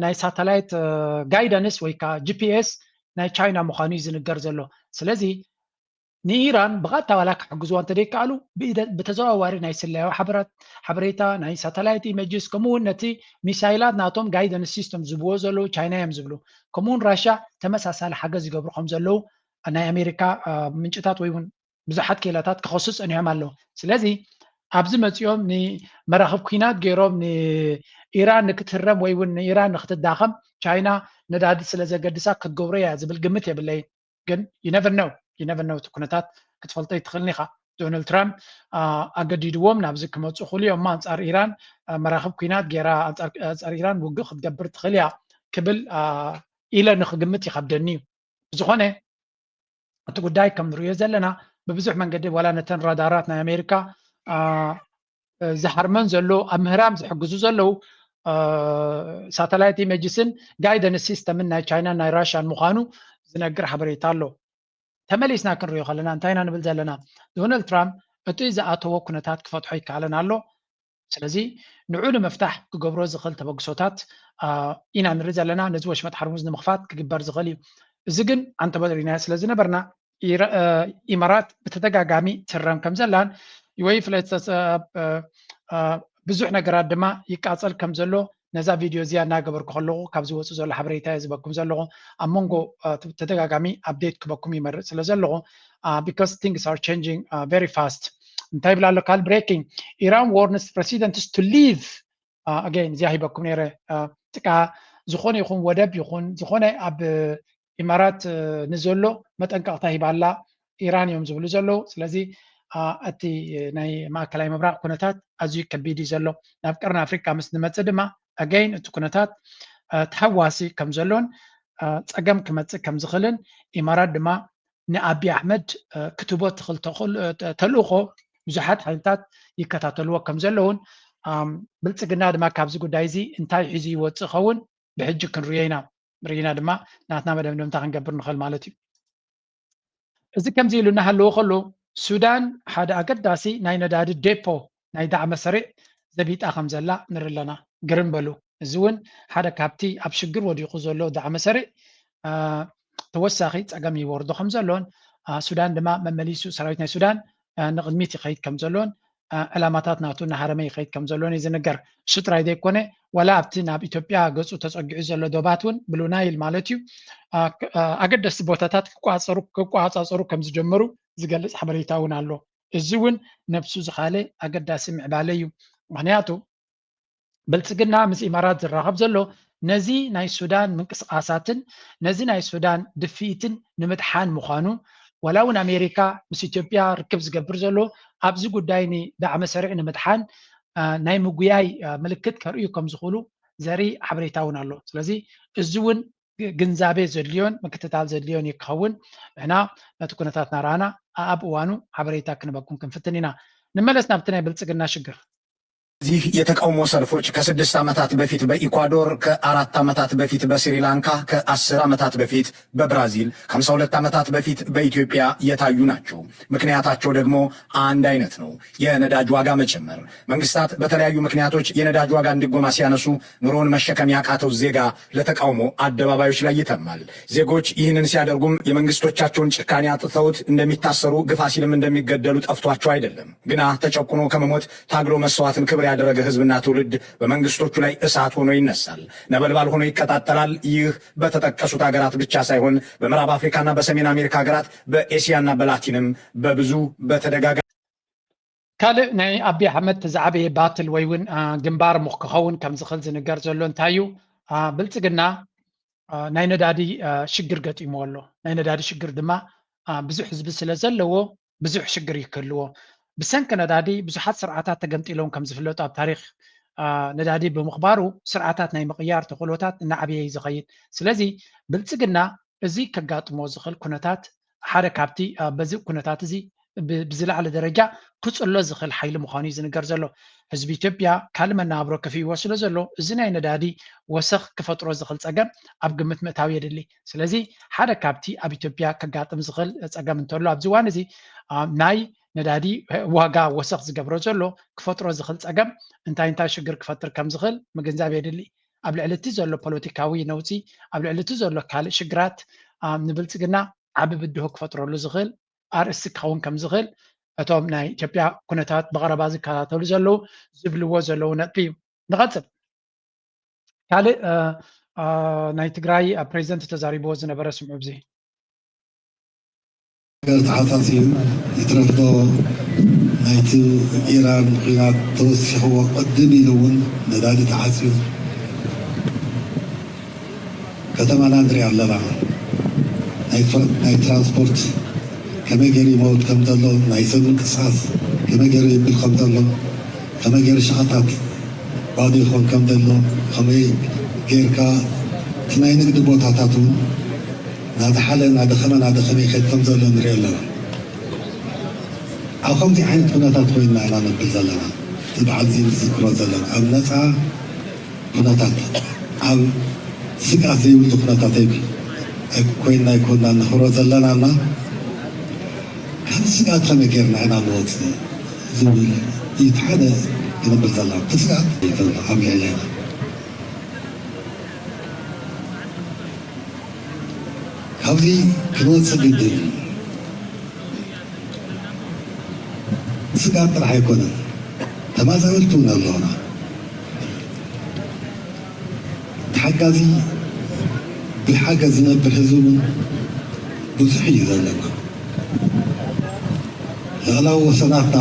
ናይ ሳተላይት guidance ወይ ከዓ ጂፒኤስ ናይ ቻይና ምዃኑ እዩ ዝንገር ዘሎ። ስለዚ ንኢራን ብቐጥታ ዋላ ክሕግዝዋ እንተደይከኣሉ ብተዘዋዋሪ ናይ ስለያዊ ሓበራት ሓበሬታ ናይ ሳተላይት ኢሜጅስ ከምኡ እውን ነቲ ሚሳይላት ናቶም guidance system ዝብዎ ዘለዉ ቻይና እዮም ዝብሉ። ከምኡ እውን ራሻ ተመሳሳሊ ሓገዝ ይገብሩ ከም ዘለዉ ናይ ኣሜሪካ ምንጭታት ወይ እውን ብዙሓት ክኢላታት ክኸሱ ፀኒሖም ኣለዉ። ስለዚ ኣብዚ መፂኦም ንመራኽብ ኩናት ገይሮም ንኢራን ንክትህረም ወይ እውን ንኢራን ንክትዳኸም ቻይና ነዳዲ ስለ ዘገድሳ ክትገብሮ እያ ዝብል ግምት የብለይን። ግን you never know you never know እቲ ኩነታት ክትፈልጦ ይትኽእልን ኢኻ። ዶናልድ ትራምፕ ኣገዲድዎም ናብዚ ክመፁ ክእሉ እዮም እሞ ኣንፃር ኢራን መራኽብ ኩናት ገይራ ኣንፃር ኢራን ውግእ ክትገብር ትኽእል እያ ክብል ኢለ ንክግምት ይኸብደኒ እዩ። ብዝኾነ እቲ ጉዳይ ከም ንሪኦ ዘለና ብብዙሕ መንገዲ ዋላ ነተን ራዳራት ናይ ኣሜሪካ ዝሃርመን ዘሎ ኣብ ምህራም ዝሕግዙ ዘለዉ ሳተላይት ኢሜጅስን guidance system ን ናይ ቻይናን ናይ ራሽያን ምዃኑ ዝነግር ሓበሬታ ኣሎ። ተመሊስና ክንሪኦ ከለና እንታይ ኢና ንብል ዘለና? ዶናልድ ትራምፕ እቲ ዝኣተዎ ኩነታት ክፈትሖ ይከኣለን ኣሎ። ስለዚ ንዑ ንምፍታሕ ክገብሮ ዝኽእል ተበግሶታት ኢና ንርኢ ዘለና። ነዚ ወሽመጥ ሓርሙዝ ንምኽፋት ክግበር ዝኽእል እዩ። እዚ ግን ኣንተበሪናዮ ስለ ዝነበርና ኢማራት ብተደጋጋሚ ትረም ከም ዘላን ወይ ፍለጥ ብዙሕ ነገራት ድማ ይቃፀል ከም ዘሎ ነዛ ቪድዮ እዚኣ እናገበርኩ ከለኹ ካብ ዝወፁ ዘሎ ሓበሬታ እየ ዝበኩም ዘለኹ። ኣብ መንጎ ተደጋጋሚ update ክበኩም ይመርፅ ስለ ዘለኹ because things are changing very fast። እንታይ ይብል ኣሎ ካል breaking Iran warns presidents to leave again እዚኣ ሂበኩም ነይረ። ጥቃ ዝኾነ ይኹን ወደብ ይኹን ዝኾነ ኣብ ኢማራት ንዘሎ መጠንቀቕታ ሂባ ኣላ ኢራን እዮም ዝብሉ ዘለዉ። ስለዚ እቲ ናይ ማእከላይ ምብራቕ ኩነታት ኣዝዩ ከቢድ እዩ ዘሎ። ናብ ቀርኒ ኣፍሪቃ ምስ ንመፅእ ድማ again እቲ ኩነታት ተሃዋሲ ከም ዘሎን ፀገም ክመፅእ ከም ዝኽእልን ኢማራት ድማ ንኣቢ ኣሕመድ ክትቦ ትኽእል ተልእኾ ብዙሓት ሓይልታት ይከታተልዎ ከም ዘለውን ብልፅግና ድማ ካብዚ ጉዳይ እዚ እንታይ ሒዙ ይወፅእ ኸውን ብሕጂ ክንሪኦ ኢና። ርኢና ድማ ናትና መደምደምታ ክንገብር ንኽእል ማለት እዩ። እዚ ከምዚ ኢሉ እናሃለዎ ከሎ ሱዳን ሓደ ኣገዳሲ ናይ ነዳዲ ዴፖ ናይ ዳዕመ ሰሪዕ ዘቢጣ ከም ዘላ ንርኢ ኣለና። ግርም በሉ። እዚ እውን ሓደ ካብቲ ኣብ ሽግር ወዲቑ ዘሎ ዳዕመ ሰሪዕ ተወሳኺ ፀገም ይወርዶ ከም ዘሎን ሱዳን ድማ መመሊሱ ሰራዊት ናይ ሱዳን ንቕድሚት ይኸይድ ከም ዘሎን ዕላማታት ናቱ እናሃረመ ይኸይድ ከም ዘሎን እዩ ዝንገር። እሱ ጥራይ ዘይኮነ ዋላ ኣብቲ ናብ ኢትዮጵያ ገፁ ተፀጊዑ ዘሎ ዶባት እውን ብሉ ናይል ማለት እዩ ኣገደስቲ ቦታታት ክቋፀሩ ከም ዝጀመሩ ዝገልፅ ሓበሬታ እውን ኣሎ። እዚ እውን ነብሱ ዝኻለ ኣገዳሲ ምዕባለ እዩ። ምክንያቱ ብልፅግና ምስ ኢማራት ዝራኸብ ዘሎ ነዚ ናይ ሱዳን ምንቅስቃሳትን ነዚ ናይ ሱዳን ድፍኢትን ንምድሓን ምዃኑ ዋላ እውን ኣሜሪካ ምስ ኢትዮጵያ ርክብ ዝገብር ዘሎ ኣብዚ ጉዳይ ንዳዕመ ሰሪዕ ንምድሓን ናይ ምጉያይ ምልክት ከርእዩ ከም ዝኽእሉ ዘርኢ ሓበሬታ እውን ኣሎ። ስለዚ እዚ እውን ግንዛቤ ዘድልዮን ምክትታል ዘድልዮን እዩ ክኸውን። ንሕና ነቲ ኩነታት ናራኣና ኣብ እዋኑ ሓበሬታ ክንበኩም ክንፍትን ኢና። ንመለስ ናብቲ ናይ ብልፅግና ሽግር። እዚህ የተቃውሞ ሰልፎች ከስድስት ዓመታት በፊት በኢኳዶር፣ ከአራት ዓመታት በፊት በስሪላንካ፣ ከአስር ዓመታት በፊት በብራዚል፣ ከ52 ዓመታት በፊት በኢትዮጵያ የታዩ ናቸው። ምክንያታቸው ደግሞ አንድ አይነት ነው፣ የነዳጅ ዋጋ መጨመር። መንግስታት በተለያዩ ምክንያቶች የነዳጅ ዋጋ እንዲጎማ ሲያነሱ፣ ኑሮውን መሸከም ያቃተው ዜጋ ለተቃውሞ አደባባዮች ላይ ይተማል። ዜጎች ይህንን ሲያደርጉም የመንግስቶቻቸውን ጭካኔ አጥተውት እንደሚታሰሩ፣ ግፋ ሲልም እንደሚገደሉ ጠፍቷቸው አይደለም። ግና ተጨቁኖ ከመሞት ታግሎ መስዋዕትን ክብር ያደረገ ህዝብና ትውልድ በመንግስቶቹ ላይ እሳት ሆኖ ይነሳል፣ ነበልባል ሆኖ ይቀጣጠላል። ይህ በተጠቀሱት ሀገራት ብቻ ሳይሆን በምዕራብ አፍሪካና በሰሜን አሜሪካ ሀገራት፣ በኤስያና በላቲንም በብዙ በተደጋጋሚ ካልእ ናይ ኣቢ ኣሕመድ ዝዓበየ ባትል ወይ እውን ግንባር ምክ ክኸውን ከም ዝኽእል ዝንገር ዘሎ እንታይ እዩ? ብልፅግና ናይ ነዳዲ ሽግር ገጢምዎ ኣሎ። ናይ ነዳዲ ሽግር ድማ ብዙሕ ህዝቢ ስለ ዘለዎ ብዙሕ ሽግር ይክህልዎ። ብሰንኪ ነዳዲ ብዙሓት ስርዓታት ተገምጢሎም ከም ዝፍለጡ ኣብ ታሪክ ነዳዲ ብምኽባሩ ስርዓታት ናይ ምቕያር ተኽእሎታት እናዓበየ እዩ ዝኸይድ። ስለዚ ብልፅግና እዚ ከጋጥሞ ዝኽእል ኩነታት ሓደ ካብቲ በዚ ኩነታት እዚ ብዝለዓለ ደረጃ ክፅሎ ዝኽእል ሓይሊ ምዃኑ እዩ ዝንገር ዘሎ። ህዝቢ ኢትዮጵያ ካልእ መነባብሮ ከፊእዎ ስለ ዘሎ እዚ ናይ ነዳዲ ወሰኽ ክፈጥሮ ዝኽእል ፀገም ኣብ ግምት ምእታው የድሊ። ስለዚ ሓደ ካብቲ ኣብ ኢትዮጵያ ከጋጥም ዝኽእል ፀገም እንተሎ ኣብዚ እዋን እዚ ናይ ነዳዲ ዋጋ ወሰኽ ዝገብሮ ዘሎ ክፈጥሮ ዝኽእል ፀገም እንታይ እንታይ ሽግር ክፈጥር ከም ዝኽእል ምግንዛብ የድሊ። ኣብ ልዕሊ እቲ ዘሎ ፖለቲካዊ ነውፂ፣ ኣብ ልዕሊ እቲ ዘሎ ካልእ ሽግራት ንብልፅግና ዓቢ ብድሆ ክፈጥረሉ ዝኽእል ኣርእስቲ ክኸውን ከም ዝኽእል እቶም ናይ ኢትዮጵያ ኩነታት ብቐረባ ዝከታተሉ ዘለዉ ዝብልዎ ዘለዉ ነጥቢ እዩ። ንቐፅል። ካልእ ናይ ትግራይ ፕሬዚደንት ተዛሪብዎ ዝነበረ ስምዑ ብዚ ተዓፃፂዩ ይትረፍዶ ናይቲ ኢራን ኲናት ተወሲኽዎ ቅድም ኢሉ እውን ነዳዲ ተዓፅዩ ከተማና ንሪኣ ኣለና። ናይ ትራንስፖርት ከመይ ገይሩ ይመውት ከም ዘሎ፣ ናይ ሰብ ምንቅስቃስ ከመይ ገይሩ ይብል ከም ዘሎ፣ ከመይ ገይሩ ሸቐጣት ባዶ ይኾን ከም ዘሎ፣ ከመይ ጌርካ እቲ ናይ ንግዲ ቦታታት እውን እናዝሓለ እናደኸመ እናደኸመ ይኸይድ ከም ዘሎ ንሪኦ ኣለና። ኣብ ከምዚ ዓይነት ኩነታት ኮይንና ኢና ነብል ዘለና እቲ በዓል እዚ ንዝክሮ ዘለና ኣብ ነፃ ኩነታት ኣብ ስግኣት ዘይብሉ ኩነታት ኮይንና ኣይኮንና ነኽብሮ ዘለና እና ካብ ስግኣት ከመይ ጌርና ኢና ንወፅእ ዝብል እዩ እቲ ሓደ ክንብል ዘለና እቲ ስግኣት ዘሎ ኣብ ልዕሌና ካብዚ ክንወፅእ ግድን እዩ። ስግኣት ጥራሕ ኣይኮነን፣ ተማዛበልቲ እውን ኣለውና። ተሓጋዚ ብሓገዝ ዝነብር ህዝቢ እውን ብዙሕ እዩ ዘለና። ልዕላዊ ወሰናትና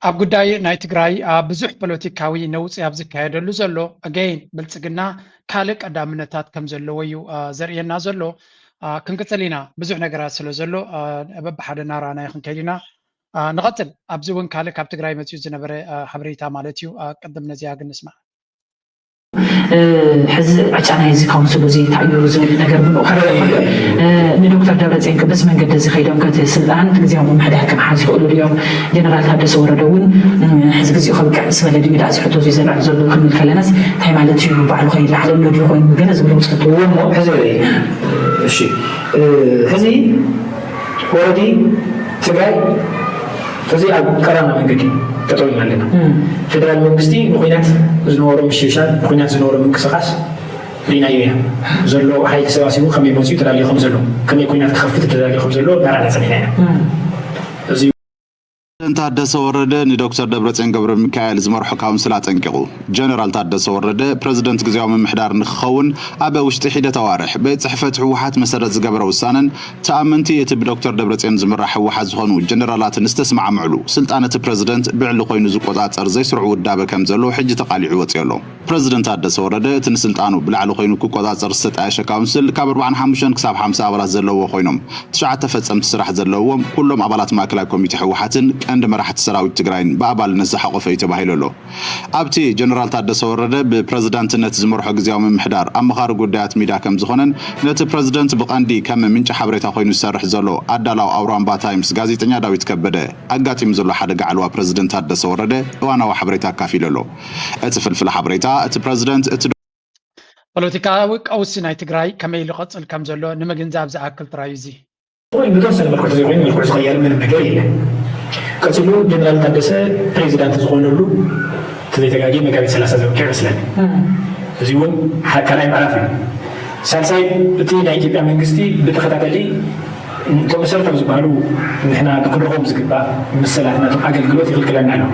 ኣብ ጉዳይ ናይ ትግራይ ብዙሕ ፖለቲካዊ ነውፂ ኣብ ዝካየደሉ ዘሎ ኣገይን ብልፅግና ካልእ ቀዳምነታት ከም ዘለዎ እዩ ዘርእየና ዘሎ። ክንቅፅል ኢና፣ ብዙሕ ነገራት ስለ ዘሎ በብሓደ እናረኣናዮ ክንከይድ ኢና። ንቐፅል። ኣብዚ እውን ካልእ ካብ ትግራይ መፂኡ ዝነበረ ሓበሬታ ማለት እዩ። ቅድም ነዚኣ ግን ንስማዕ። ሕዚ ዕጫ ናይዚ ካውንስል እዚ እንታይ እዩ ዝብል ነገር ብኡ ከረእ ከሎ ንዶክተር ደብረፅዮን በዚ መንገዲ እዚ ከይዶም ከቲ ስልጣን ግዜያዊ ምምሕዳር ክመሓዝ ይኽእሉ ድዮም? ጀነራል ታደሰ ወረደ እውን ሕዚ ግዜኡ ከብቅዕ ምስ በለ ድዩ ዳኣ እዚ ሕቶ እዚ ዘልዕል ዘሎ ክንብል ከለናስ እንታይ ማለት እዩ? ባዕሉ ከይለዓለ ኣሎ ድዩ ኮይኑ ገለ ዝብሎ ውፅሕቶ እሞ ሕዚ እሺ ሕዚ ወረዲ ትግራይ እዚ ኣብ ቀራና መንገዲ ጠጠው ኢና ኣለና። ፌደራል መንግስቲ ንኩናት ዝነበሮ ምሽሻል ንኩናት ዝነበሮ ምንቅስቃስ ርኢናዮ ኢና። ዘሎ ሓይሊ ሰባሲቡ ከመይ መፅኡ ተዳልዩ ከም ዘሎ ከመይ ኩናት ክኸፍት ተዳልዩ ከም ዘሎ እናረኣና ፀኒሕና ኢና። እዚ ፕሬዝደንት ታደሰ ወረደ ንዶክተር ደብረፅዮን ገብረሚካኤል ዝመርሖ ካውንስል ኣጠንቂቑ። ጀነራል ታደሰ ወረደ ፕሬዝደንት ግዝያዊ ምምሕዳር ንክኸውን ኣብ ውሽጢ ሒደት ኣዋርሕ ቤት ፅሕፈት ህወሓት መሰረት ዝገበረ ውሳነን ተኣመንቲ እቲ ብዶክተር ደብረፅዮን ዝምራሕ ህወሓት ዝኾኑ ጀነራላትን ዝተስማዕምዕሉ ስልጣን እቲ ፕሬዝደንት ብዕሊ ኮይኑ ዝቆፃፀር ዘይስሩዕ ውዳበ ከም ዘሎ ሕጂ ተቃሊዑ ወፂኡ ኣሎ። ፕሬዝደንት ታደሰ ወረደ እቲ ንስልጣኑ ብላዕሊ ኮይኑ ክቆፃፀር ዝተጣየሸ ካውንስል ካብ ኣርባዓን ሓሙሽተን ክሳብ ሓምሳ ኣባላት ዘለውዎ ኮይኖም ትሽዓተ ፈፀምቲ ስራሕ ዘለውዎም ኩሎም ኣባላት ማእከላይ ኮሚቴ ህወሓትን ቀንዲ መራሕቲ ሰራዊት ትግራይን ብኣባልነት ዝሓቖፈ እዩ ተባሂሉ ኣሎ። ኣብቲ ጀነራል ታደሰ ወረደ ብፕረዚዳንትነት ዝመርሖ ግዝያዊ ምምሕዳር ኣመኻሪ ጉዳያት ሚዳ ከም ዝኾነን ነቲ ፕረዚደንት ብቐንዲ ከም ምንጪ ሓበሬታ ኮይኑ ዝሰርሕ ዘሎ ኣዳላው ኣውራምባ ታይምስ ጋዜጠኛ ዳዊት ከበደ ኣጋጢሙ ዘሎ ሓደጋ ዓልዋ ፕረዚደንት ታደሰ ወረደ እዋናዊ ሓበሬታ ኣካፊሉ ኣሎ። እቲ ፍልፍል ሓበሬታ እቲ ፕረዚደንት እቲ ፖለቲካዊ ቀውሲ ናይ ትግራይ ከመይ ኢሉ ይቐፅል ከም ዘሎ ንምግንዛብ ዝኣክል ጥራይ እዩ እዚ። ወይ ብተወሰነ መልክዑ ተዘይኮይኑ መልክዑ ዝቐየር ምንም ነገር የለን። ቀፂሉ ጀነራል ታደሰ ፕሬዚዳንት ዝኾነሉ ተዘይተጋጊ መጋቢት ሰላሳ ዘብቅዕ ይመስለኒ። እዚ እውን ካልኣይ ምዕራፍ እዩ። ሳልሳይ እቲ ናይ ኢትዮጵያ መንግስቲ ብተኸታተሊ እቶም መሰረታዊ ዝበሃሉ ንሕና ክንረኽቦም ዝግባእ መሰላት ናቶም ኣገልግሎት ይኽልክለና ኣሎ።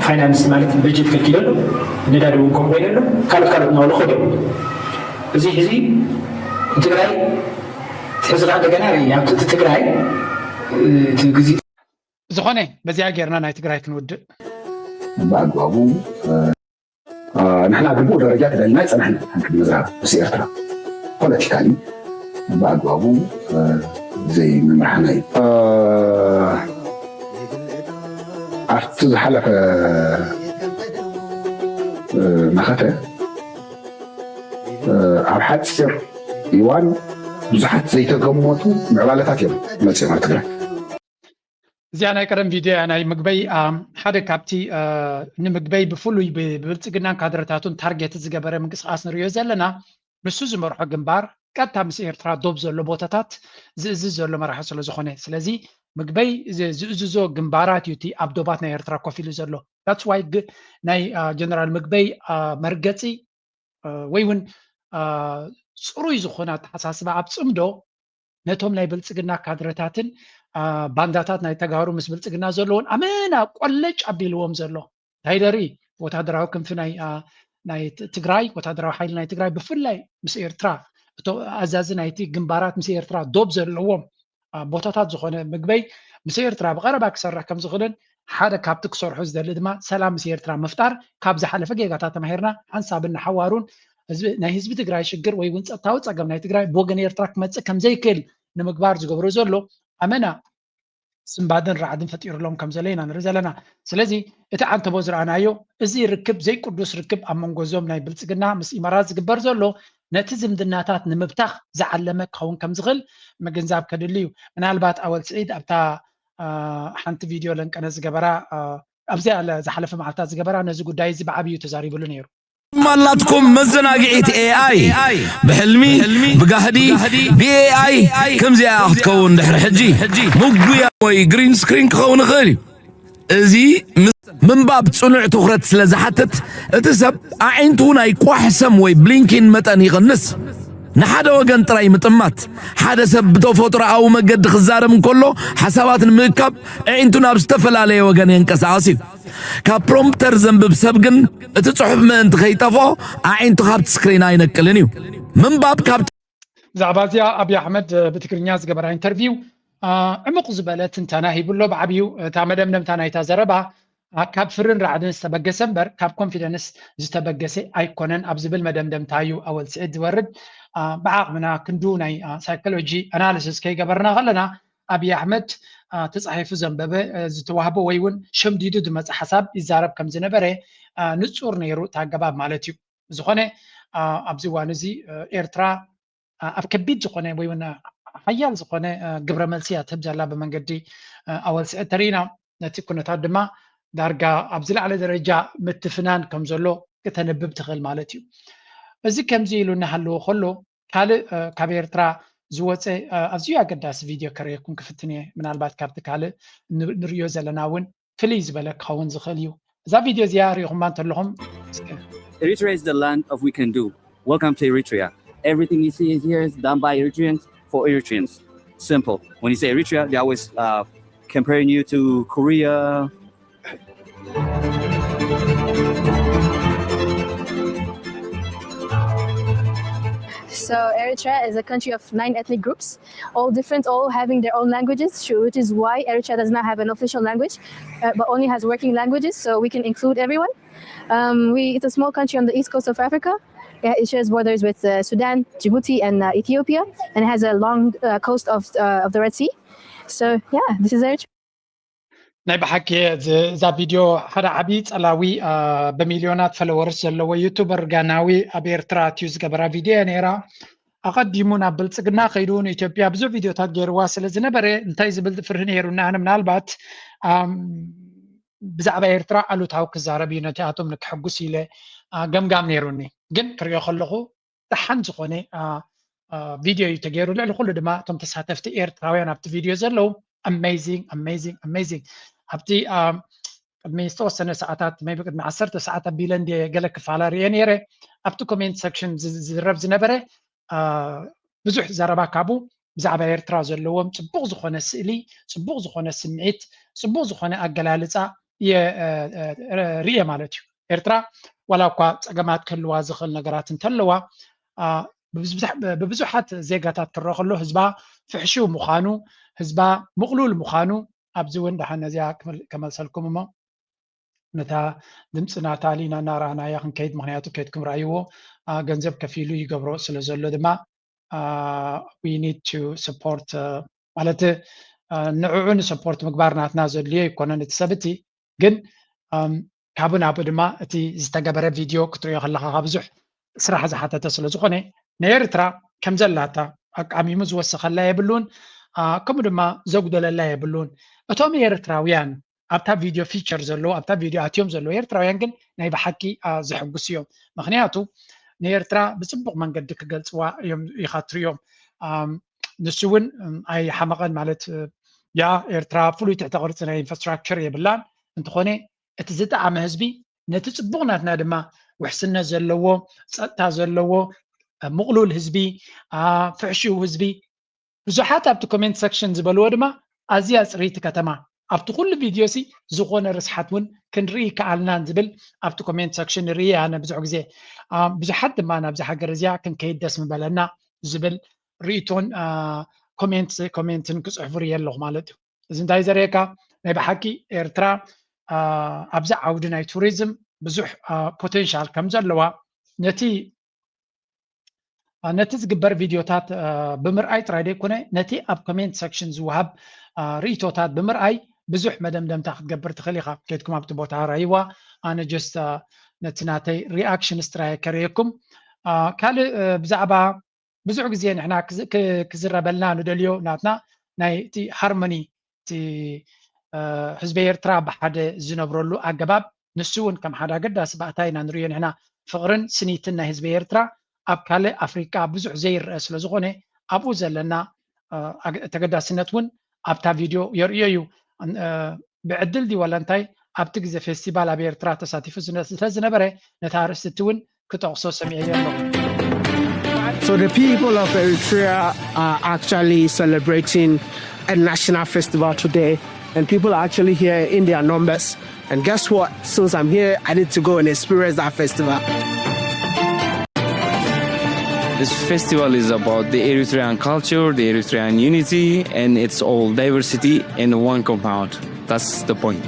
ፋይናንስ ማለት በጀት ከልኪለሉ ነዳዲ እውን ከምኡ ኮይነሉ ካልኦት ካልኦት እናበሉ ከደው እዚ ሕዚ ትግራይ ሕዚ ከዓ እንደገና ኣብቲ ትግራይ እቲ ግዜ ዝኾነ በዚኣ ጌርና ናይ ትግራይ ክንውድእ ብኣግባቡ ንሕና ግቡእ ደረጃ ተደልና ይፀናሕና ሓንቲ ምዝራብ ምስ ኤርትራ ፖለቲካሊ ብኣግባቡ ዘይምምራሕና እዩ። ኣብቲ ዝሓለፈ መኸተ ኣብ ሓፂር እዋን ብዙሓት ዘይተገመቱ ምዕባለታት እዮም መፂኦም ኣብ ትግራይ። እዚኣ ናይ ቀደም ቪድዮ እያ። ናይ ምግበይ ሓደ ካብቲ ንምግበይ ብፍሉይ ብብልፅግናን ካድረታቱን ታርጌት ዝገበረ ምንቅስቃስ ንሪኦ ዘለና ንሱ ዝመርሖ ግንባር ቀጥታ ምስ ኤርትራ ዶብ ዘሎ ቦታታት ዝእዝዝ ዘሎ መራሒ ስለ ዝኾነ፣ ስለዚ ምግበይ ዝእዝዞ ግንባራት እዩ እቲ ኣብ ዶባት ናይ ኤርትራ ኮፍ ኢሉ ዘሎ። That's why ናይ ጀነራል ምግበይ መርገፂ ወይ እውን ፅሩይ ዝኾነ ኣተሓሳስባ ኣብ ፅምዶ ነቶም ናይ ብልፅግና ካድረታትን ባንዳታት ናይ ተጋሩ ምስ ብልፅግና ዘለዎን ኣመና ቆለጭ ኣቢልዎም ዘሎ እንታይ ደሪ ወታደራዊ ክንፊ ናይ ናይ ትግራይ ወታደራዊ ሓይሊ ናይ ትግራይ ብፍላይ ምስ ኤርትራ እቶ ኣዛዚ ናይቲ ግንባራት ምስ ኤርትራ ዶብ ዘለዎም ቦታታት ዝኾነ ምግበይ ምስ ኤርትራ ብቐረባ ክሰርሕ ከም ዝኽእልን ሓደ ካብቲ ክሰርሖ ዝደሊ ድማ ሰላም ምስ ኤርትራ ምፍጣር ካብ ዝሓለፈ ጌጋታት ተማሂርና ሓንሳብን ንሓዋሩን ናይ ህዝቢ ትግራይ ሽግር ወይ እውን ፀጥታዊ ፀገም ናይ ትግራይ ብወገን ኤርትራ ክመፅእ ከም ዘይክእል ንምግባር ዝገብሮ ዘሎ ኣመና ስንባድን ራዕድን ፈጢሩሎም ከም ዘሎ ኢና ንርኢ ዘለና። ስለዚ እቲ ዓንተቦ ዝረኣናዮ እዚ ርክብ ዘይቅዱስ ርክብ ኣብ መንጎ እዞም ናይ ብልፅግና ምስ ኢማራት ዝግበር ዘሎ ነቲ ዝምድናታት ንምብታኽ ዝዓለመ ክኸውን ከም ዝኽእል ምግንዛብ ከድሊ እዩ። ምናልባት ኣወል ስዒድ ኣብታ ሓንቲ ቪድዮ ለንቀነ ዝገበራ ኣብዚኣ ዝሓለፈ መዓልታት ዝገበራ ነዚ ጉዳይ እዚ ብዓብዩ ተዛሪብሉ ነይሩ። ማላትኩም መዘናግዒት ኤኣይ ብሕልሚ ብጋህዲ ብኤኣይ ከምዚኣ ክትከውን ድሕሪ ሕጂ ምጉያ ወይ ግሪን ስክሪን ክኸውን ይኽእል እዩ። እዚ ምስ ምንባብ ጽኑዕ ትኹረት ስለ ዝሓትት እቲ ሰብ ኣዒንቱ ናይ ቋሕ ሰም ወይ ብሊንኪን መጠን ይቕንስ። ንሓደ ወገን ጥራይ ምጥማት። ሓደ ሰብ ብተፈጥሮኣዊ መገዲ ክዛረብ እንከሎ ሓሳባት ንምእካብ ኣዒንቱ ናብ ዝተፈላለየ ወገን የንቀሳቐስ እዩ። ካብ ፕሮምፕተር ዘንብብ ሰብ ግን እቲ ጽሑፍ ምእንቲ ከይጠፍኦ ኣዒንቱ ካብቲ ስክሪን ኣይነቅልን እዩ። ምንባብ ካብ ብዛዕባ እዚኣ ኣብዪ ኣሕመድ ብትግርኛ ዝገበራ ኢንተርቪው ዕሙቕ ዝበለ ትንተና ሂቡ ኣሎ። ብዓብዩ እታ መደምደምታ ናይታ ዘረባ ካብ ፍርን ራዕድን ዝተበገሰ እምበር ካብ ኮንፊደንስ ዝተበገሰ ኣይኮነን ኣብ ዝብል መደምደምታ እዩ ኣወል ስዒድ ዝወርድ። ብዓቕምና ክንዱ ናይ ሳይኮሎጂ ኣናሊሲስ ከይገበርና ከለና ኣብዪ ኣሕመድ ተፃሒፉ ዘንበበ ዝተዋህቦ ወይ እውን ሸምዲዱ ዝመፀ ሓሳብ ይዛረብ ከም ዝነበረ ንፁር ነይሩ እቲ ኣገባብ ማለት እዩ። ዝኾነ ኣብዚ እዋን እዚ ኤርትራ ኣብ ከቢድ ዝኾነ ወይ እውን ሓያል ዝኾነ ግብረ መልሲ እያ ትህብ ዘላ ብመንገዲ ኣወል ስዒድ ተሪኢና ነቲ ኩነታት ድማ ዳርጋ ኣብ ዝለዓለ ደረጃ ምትፍናን ከም ዘሎ ክተንብብ ትኽእል ማለት እዩ። እዚ ከምዚ ኢሉ እናሃለወ ከሎ ካልእ ካብ ኤርትራ ዝወፀ ኣዝዩ ኣገዳሲ ቪድዮ ከርእየኩም ክፍትን እየ። ምናልባት ካብቲ ካልእ ንሪኦ ዘለና እውን ፍልይ ዝበለ ክኸውን ዝኽእል እዩ። እዛ ቪድዮ እዚኣ ሪኢኹማ እንተለኹም Eritrea is the land of we can do. Welcome to Eritrea. Everything you see is here is done by Eritreans for Eritreans. Simple. When you say Eritrea, they're always uh, comparing you to Korea. So Eritrea is a country of nine ethnic groups, all different, all having their own languages, which is why Eritrea does not have an official language, uh, but only has working languages, so we can include everyone. Um, we, it's a small country on the east coast of Africa. Yeah, it shares borders with uh, Sudan, Djibouti, and uh, Ethiopia, and has a long uh, coast of, uh, of the Red Sea. So yeah, this is Eritrea. ናይ ብሓቂ እዚ- እዛ ቪድዮ ሓደ ዓብዪ ጸላዊ አ፣ ብሚልዮናት ፈለወርስ ዘለዎ ዩቱበር ጋናዊ ኣብ ኤርትራ ኣትዩ ዝገበራ ቪድዮ እያ ነይራ። ኣቐዲሙ ናብ ብልጽግና ከይዱ ንኢትዮጵያ ብዙሕ ቪድዮታት ገይርዋ ስለ ዝነበረ እንታይ ዝብል ፍርሂ ነይሩና? ኣነ ምናልባት ኣም፣ ብዛዕባ ኤርትራ ኣሉታዊ ክዛረብ እዩ ነቲኣቶም ንክሕጉስ ኢለ አ፣ ገምጋም ነይሩኒ። ግን ክሪኦ ከለኹ ደሓን ዝኾነ ቪድዮ እዩ ተገይሩ። ልዕሊ ኩሉ ድማ እቶም ተሳተፍቲ ኤርትራውያን ኣብቲ ቪድዮ ዘለዉ amazing amazing amazing ኣብቲ ቅድሚ ዝተወሰነ ሰዓታት ቢ ቅድሚ ዓሰርተ ሰዓት ኣቢለ እንደ ገለ ክፋላ ርየ ነይረ። ኣብቲ ኮሜንት ሰክሽን ዝዝረብ ዝነበረ ብዙሕ ዘረባ ካብኡ ብዛዕባ ኤርትራ ዘለዎም ፅቡቕ ዝኾነ ስእሊ፣ ፅቡቕ ዝኾነ ስምዒት፣ ፅቡቕ ዝኾነ ኣገላልፃ እየ ርየ ማለት እዩ። ኤርትራ ዋላ እኳ ፀገማት ክህልዋ ዝኽእል ነገራት እንተለዋ ብብዙሓት ዜጋታት ክረአ ከሎ ህዝባ ፍሕሽው ምዃኑ፣ ህዝባ ምቕሉል ምዃኑ ኣብዚ እውን ደሓን ነዚኣ ከመልሰልኩም እሞ ነታ ድምፂ ናታሊ እናረኣናያ ክንከይድ፣ ምክንያቱ ከይድኩም ረኣይዎ ገንዘብ ከፊሉ ይገብሮ ስለ ዘሎ ድማ we need to support ማለት ንዕዑ ንሰፖርት ምግባር ናትና ዘድልዮ ይኮነን እቲ ሰብ እቲ ግን ካብኡ ናብኡ ድማ እቲ ዝተገበረ ቪድዮ ክትሪኦ ከለካ ካብ ብዙሕ ስራሕ ዝሓተተ ስለ ዝኾነ ንኤርትራ ከም ዘላታ ኣቃሚሙ ዝወሰኸላ የብሉን፣ ከምኡ ድማ ዘጉደለላ የብሉን። እቶም ኤርትራውያን ኣብታ ቪድዮ ፊቸር ዘለዉ ኣብታ ቪድዮ ኣትዮም ዘለዉ ኤርትራውያን ግን ናይ ብሓቂ ዘሕጉስ እዮም። ምክንያቱ ንኤርትራ ብፅቡቕ መንገዲ ክገልፅዋ እዮም ኢኻ ትሪኦም። ንሱ እውን ኣይሓመቐን ማለት ያ ኤርትራ ፍሉይ ትሕተ ቅርፂ ናይ ኢንፍራስትራክቸር የብላን። እንተኾነ እቲ ዝጠዓመ ህዝቢ ነቲ ፅቡቕ ናትና ድማ ውሕስነት ዘለዎ፣ ፀጥታ ዘለዎ፣ ምቕሉል ህዝቢ፣ ፍሕሽው ህዝቢ ብዙሓት ኣብቲ ኮሜንት ሰክሽን ዝበልዎ ድማ ኣዝያ ፅርይቲ ከተማ ኣብቲ ኩሉ ቪድዮ ሲ ዝኾነ ርስሓት እውን ክንርኢ ይከኣልናን ዝብል ኣብቲ ኮሜንት ሰክሽን ንርኢ ኣነ ብዙሕ ግዜ ብዙሓት ድማ ናብዚ ሃገር እዚኣ ክንከይድ ደስ ምበለና ዝብል ርእቶን ኮሜንት ኮሜንትን ክፅሕፉ ርየ ኣለኹ ማለት እዩ። እዚ እንታይ ዘርእየካ ናይ ብሓቂ ኤርትራ ኣብዚ ዓውዲ ናይ ቱሪዝም ብዙሕ ፖቴንሻል ከም ዘለዋ ነቲ ነቲ ዝግበር ቪድዮታት ብምርኣይ ጥራይ ዘይኮነ ነቲ ኣብ ኮሜንት ሰክሽን ዝወሃብ ርእቶታት ብምርኣይ ብዙሕ መደምደምታ ክትገብር ትኽእል ኢኻ። ከድኩም ኣብቲ ቦታ ራይዋ ኣነ ጀስት ነቲ ናተይ ሪኣክሽንስ ጥራይ ከርእየኩም። ካልእ ብዛዕባ ብዙሕ ግዜ ንሕና ክዝረበልና ንደልዮ ናትና ናይ እቲ ሃርሞኒ እቲ ህዝቢ ኤርትራ ብሓደ ዝነብረሉ ኣገባብ ንሱ እውን ከም ሓደ ኣገዳሲ ባእታ ኢና ንሪኦ ንሕና። ፍቕርን ስኒትን ናይ ህዝቢ ኤርትራ ኣብ ካልእ ኣፍሪቃ ብዙሕ ዘይረአ ስለ ዝኾነ ኣብኡ ዘለና ተገዳስነት እውን ኣብታ ቪድዮ የርእዮ እዩ። ብዕድል ድዩ ዋላ እንታይ ኣብቲ ግዜ ፌስቲቫል ኣብ ኤርትራ ተሳቲፉ ስለዝነበረ ነታ ኣርእስቲ እውን ክጠቕሶ ሰሚዐዮ ኣለኹ። So the people of Eritrea are actually celebrating a national festival today, and people are actually here in their numbers. And guess what? Since I'm here, I need to go and experience that festival. This festival is about the Eritrean culture, the Eritrean unity, and it's all diversity in one compound. That's the point.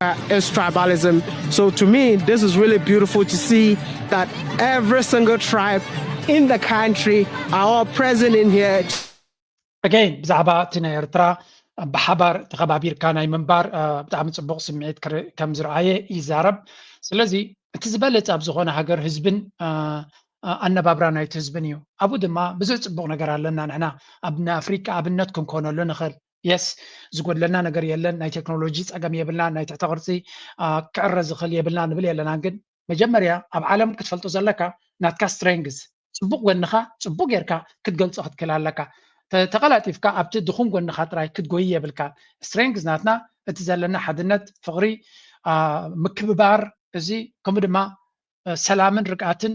Uh, it's tribalism. So to me, this is really beautiful to see that every single tribe in the country are all present in here. Again ብዛዕባ እቲ ናይ ኤርትራ ብሓባር ተኸባቢርካ ናይ ምንባር ብጣዕሚ ፅቡቕ ስምዒት ከም ዝረኣየ ይዛረብ። ስለዚ እቲ ዝበለፀ ኣብ ዝኾነ ሃገር ህዝብን ኣነባብራ ናይቲ ህዝብን እዩ። ኣብኡ ድማ ብዙሕ ፅቡቕ ነገር ኣለና። ንሕና ኣብ ናይ ኣፍሪቃ ኣብነት ክንኮነሉ ንኽእል። የስ ዝጎድለና ነገር የለን። ናይ ቴክኖሎጂ ፀገም የብልና፣ ናይ ትሕተ ቅርፂ ክዕረ ዝኽእል የብልና ንብል የለናን። ግን መጀመርያ ኣብ ዓለም ክትፈልጦ ዘለካ ናትካ ስትሬንግዝ፣ ፅቡቕ ጎንኻ ፅቡቕ ጌርካ ክትገልፆ ክትክእል ኣለካ። ተቐላጢፍካ ኣብቲ ድኹም ጎንኻ ጥራይ ክትጎይ የብልካ። ስትሬንግዝ ናትና እቲ ዘለና ሓድነት፣ ፍቕሪ፣ ምክብባር፣ እዚ ከምኡ ድማ ሰላምን ርግኣትን።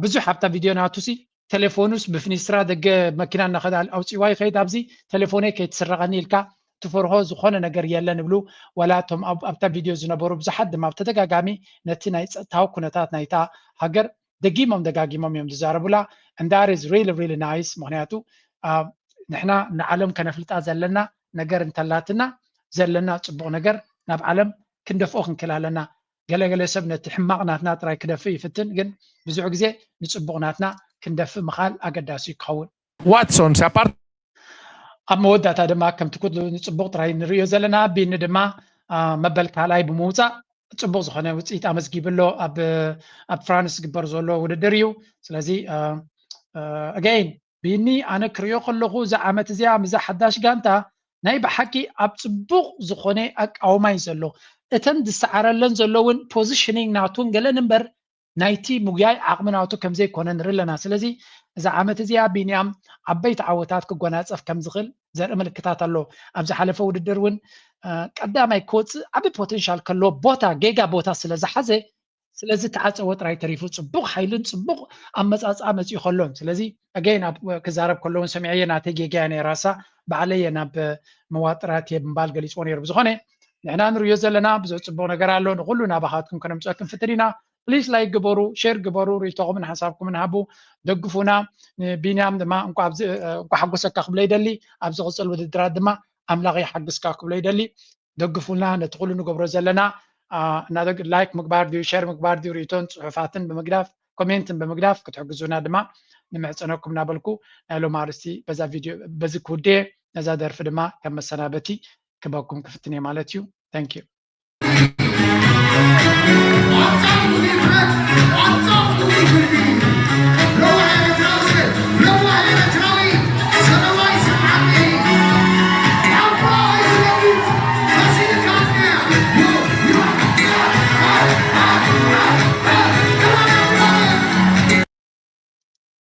ብዙሕ ኣብታ ቪድዮ ናቱ ሲ ቴሌፎኑስ ብፍኒስትራ ደገ መኪና እናኸደ ኣውፂዋ ይኸይድ ኣብዚ ቴሌፎነይ ከይትስረቐኒ ኢልካ ትፈርሆ ዝኾነ ነገር የለን ይብሉ። ዋላ እቶም ኣብታ ቪድዮ ዝነበሩ ብዙሓት ድማ ብተደጋጋሚ ነቲ ናይ ፀጥታዊ ኩነታት ናይታ ሃገር ደጊሞም ደጋጊሞም እዮም ዝዛረቡላ። And that is really really nice። ምክንያቱ ንሕና ንዓለም ከነፍልጣ ዘለና ነገር እንተላትና ዘለና ፅቡቕ ነገር ናብ ዓለም ክንደፍኦ ክንክእል ኣለና። ገለገለ ሰብ ነቲ ሕማቕ ናትና ጥራይ ክደፍእ ይፍትን፣ ግን ብዙሕ ግዜ ንፅቡቕ ናትና ክንደፍእ ምኽኣል ኣገዳሲ እዩ ክኸውን። Watson, si aparte ኣብ መወዳእታ ድማ ከምቲ ኩሉ ንፅቡቕ ጥራይ ንርእዮ ዘለና፣ ቢኒ ድማ መበል ካልኣይ ብምውፃእ ፅቡቕ ዝኾነ ውፅኢት ኣመዝጊቡ ኣሎ። ኣብ ፍራንስ ዝግበር ዘሎ ውድድር እዩ። ስለዚ ኣገይን ቢኒ ኣነ ክርእዮ ከለኹ እዛ ዓመት እዚኣ ምስዛ ሓዳሽ ጋንታ ናይ ብሓቂ ኣብ ፅቡቕ ዝኾነ ኣቃውማ እዩ ዘሎ። እተን ዝሰዓረለን ዘሎ እውን ፖዚሽኒንግ ናቱን ገለን እምበር ናይቲ ምጉያይ ዓቕሚ ናቱ ከምዘይኮነ ንርኢ ኣለና። ስለዚ እዛ ዓመት እዚኣ ቢንያም ዓበይቲ ዓወታት ክጎናፀፍ ከምዝኽእል ዘርኢ ምልክታት ኣሎ። ኣብ ዝሓለፈ ውድድር እውን ቀዳማይ ክወፅእ ዓቢ ፖቴንሻል ከለዎ ቦታ ጌጋ ቦታ ስለ ዝሓዘ ስለዚ ተዓፀወ ጥራይ ተሪፉ። ፅቡቕ ሓይልን ፅቡቕ ኣመፃፅኣ መፂኡ ከሎን ስለዚ ኣገይን ክዛረብ ከለውን ሰሚዐየ ናተይ ጌጋ እያ ነይራሳ ባዕለየ ናብ መዋጥራት እየ ብምባል ገሊፅዎ ነይሩ። ብዝኾነ ንሕና ንርእዮ ዘለና ብዙሕ ፅቡቕ ነገር ኣሎ። ንኩሉ ናባኻትኩም ከነምፅኦ ክንፍትን ኢና። ፕሊስ ላይክ ግበሩ፣ ሼር ግበሩ፣ ርእይቶኹምን ሓሳብኩምን ሃቡ፣ ደግፉና። ንቢንያም ድማ እንኳ ሓጎሰካ ክብሎ ይደሊ። ኣብ ዝቕፅል ውድድራት ድማ ኣምላኽ ይሓግዝካ ክብሎ ይደሊ። ደግፉልና። ነቲ ኩሉ ንገብሮ ዘለና ላይክ ምግባር ድዩ ሼር ምግባር ድዩ ርእይቶን ፅሑፋትን ብምግዳፍ ኮሜንትን ብምግዳፍ ክትሕግዙና ድማ ንምሕፀነኩም እናበልኩ ናይ ሎም ኣርስቲ በዚ ክውድየ ነዛ ደርፊ ድማ ከም መሰናበቲ ክበኩም ክፍትን እየ ማለት እዩ። Thank you።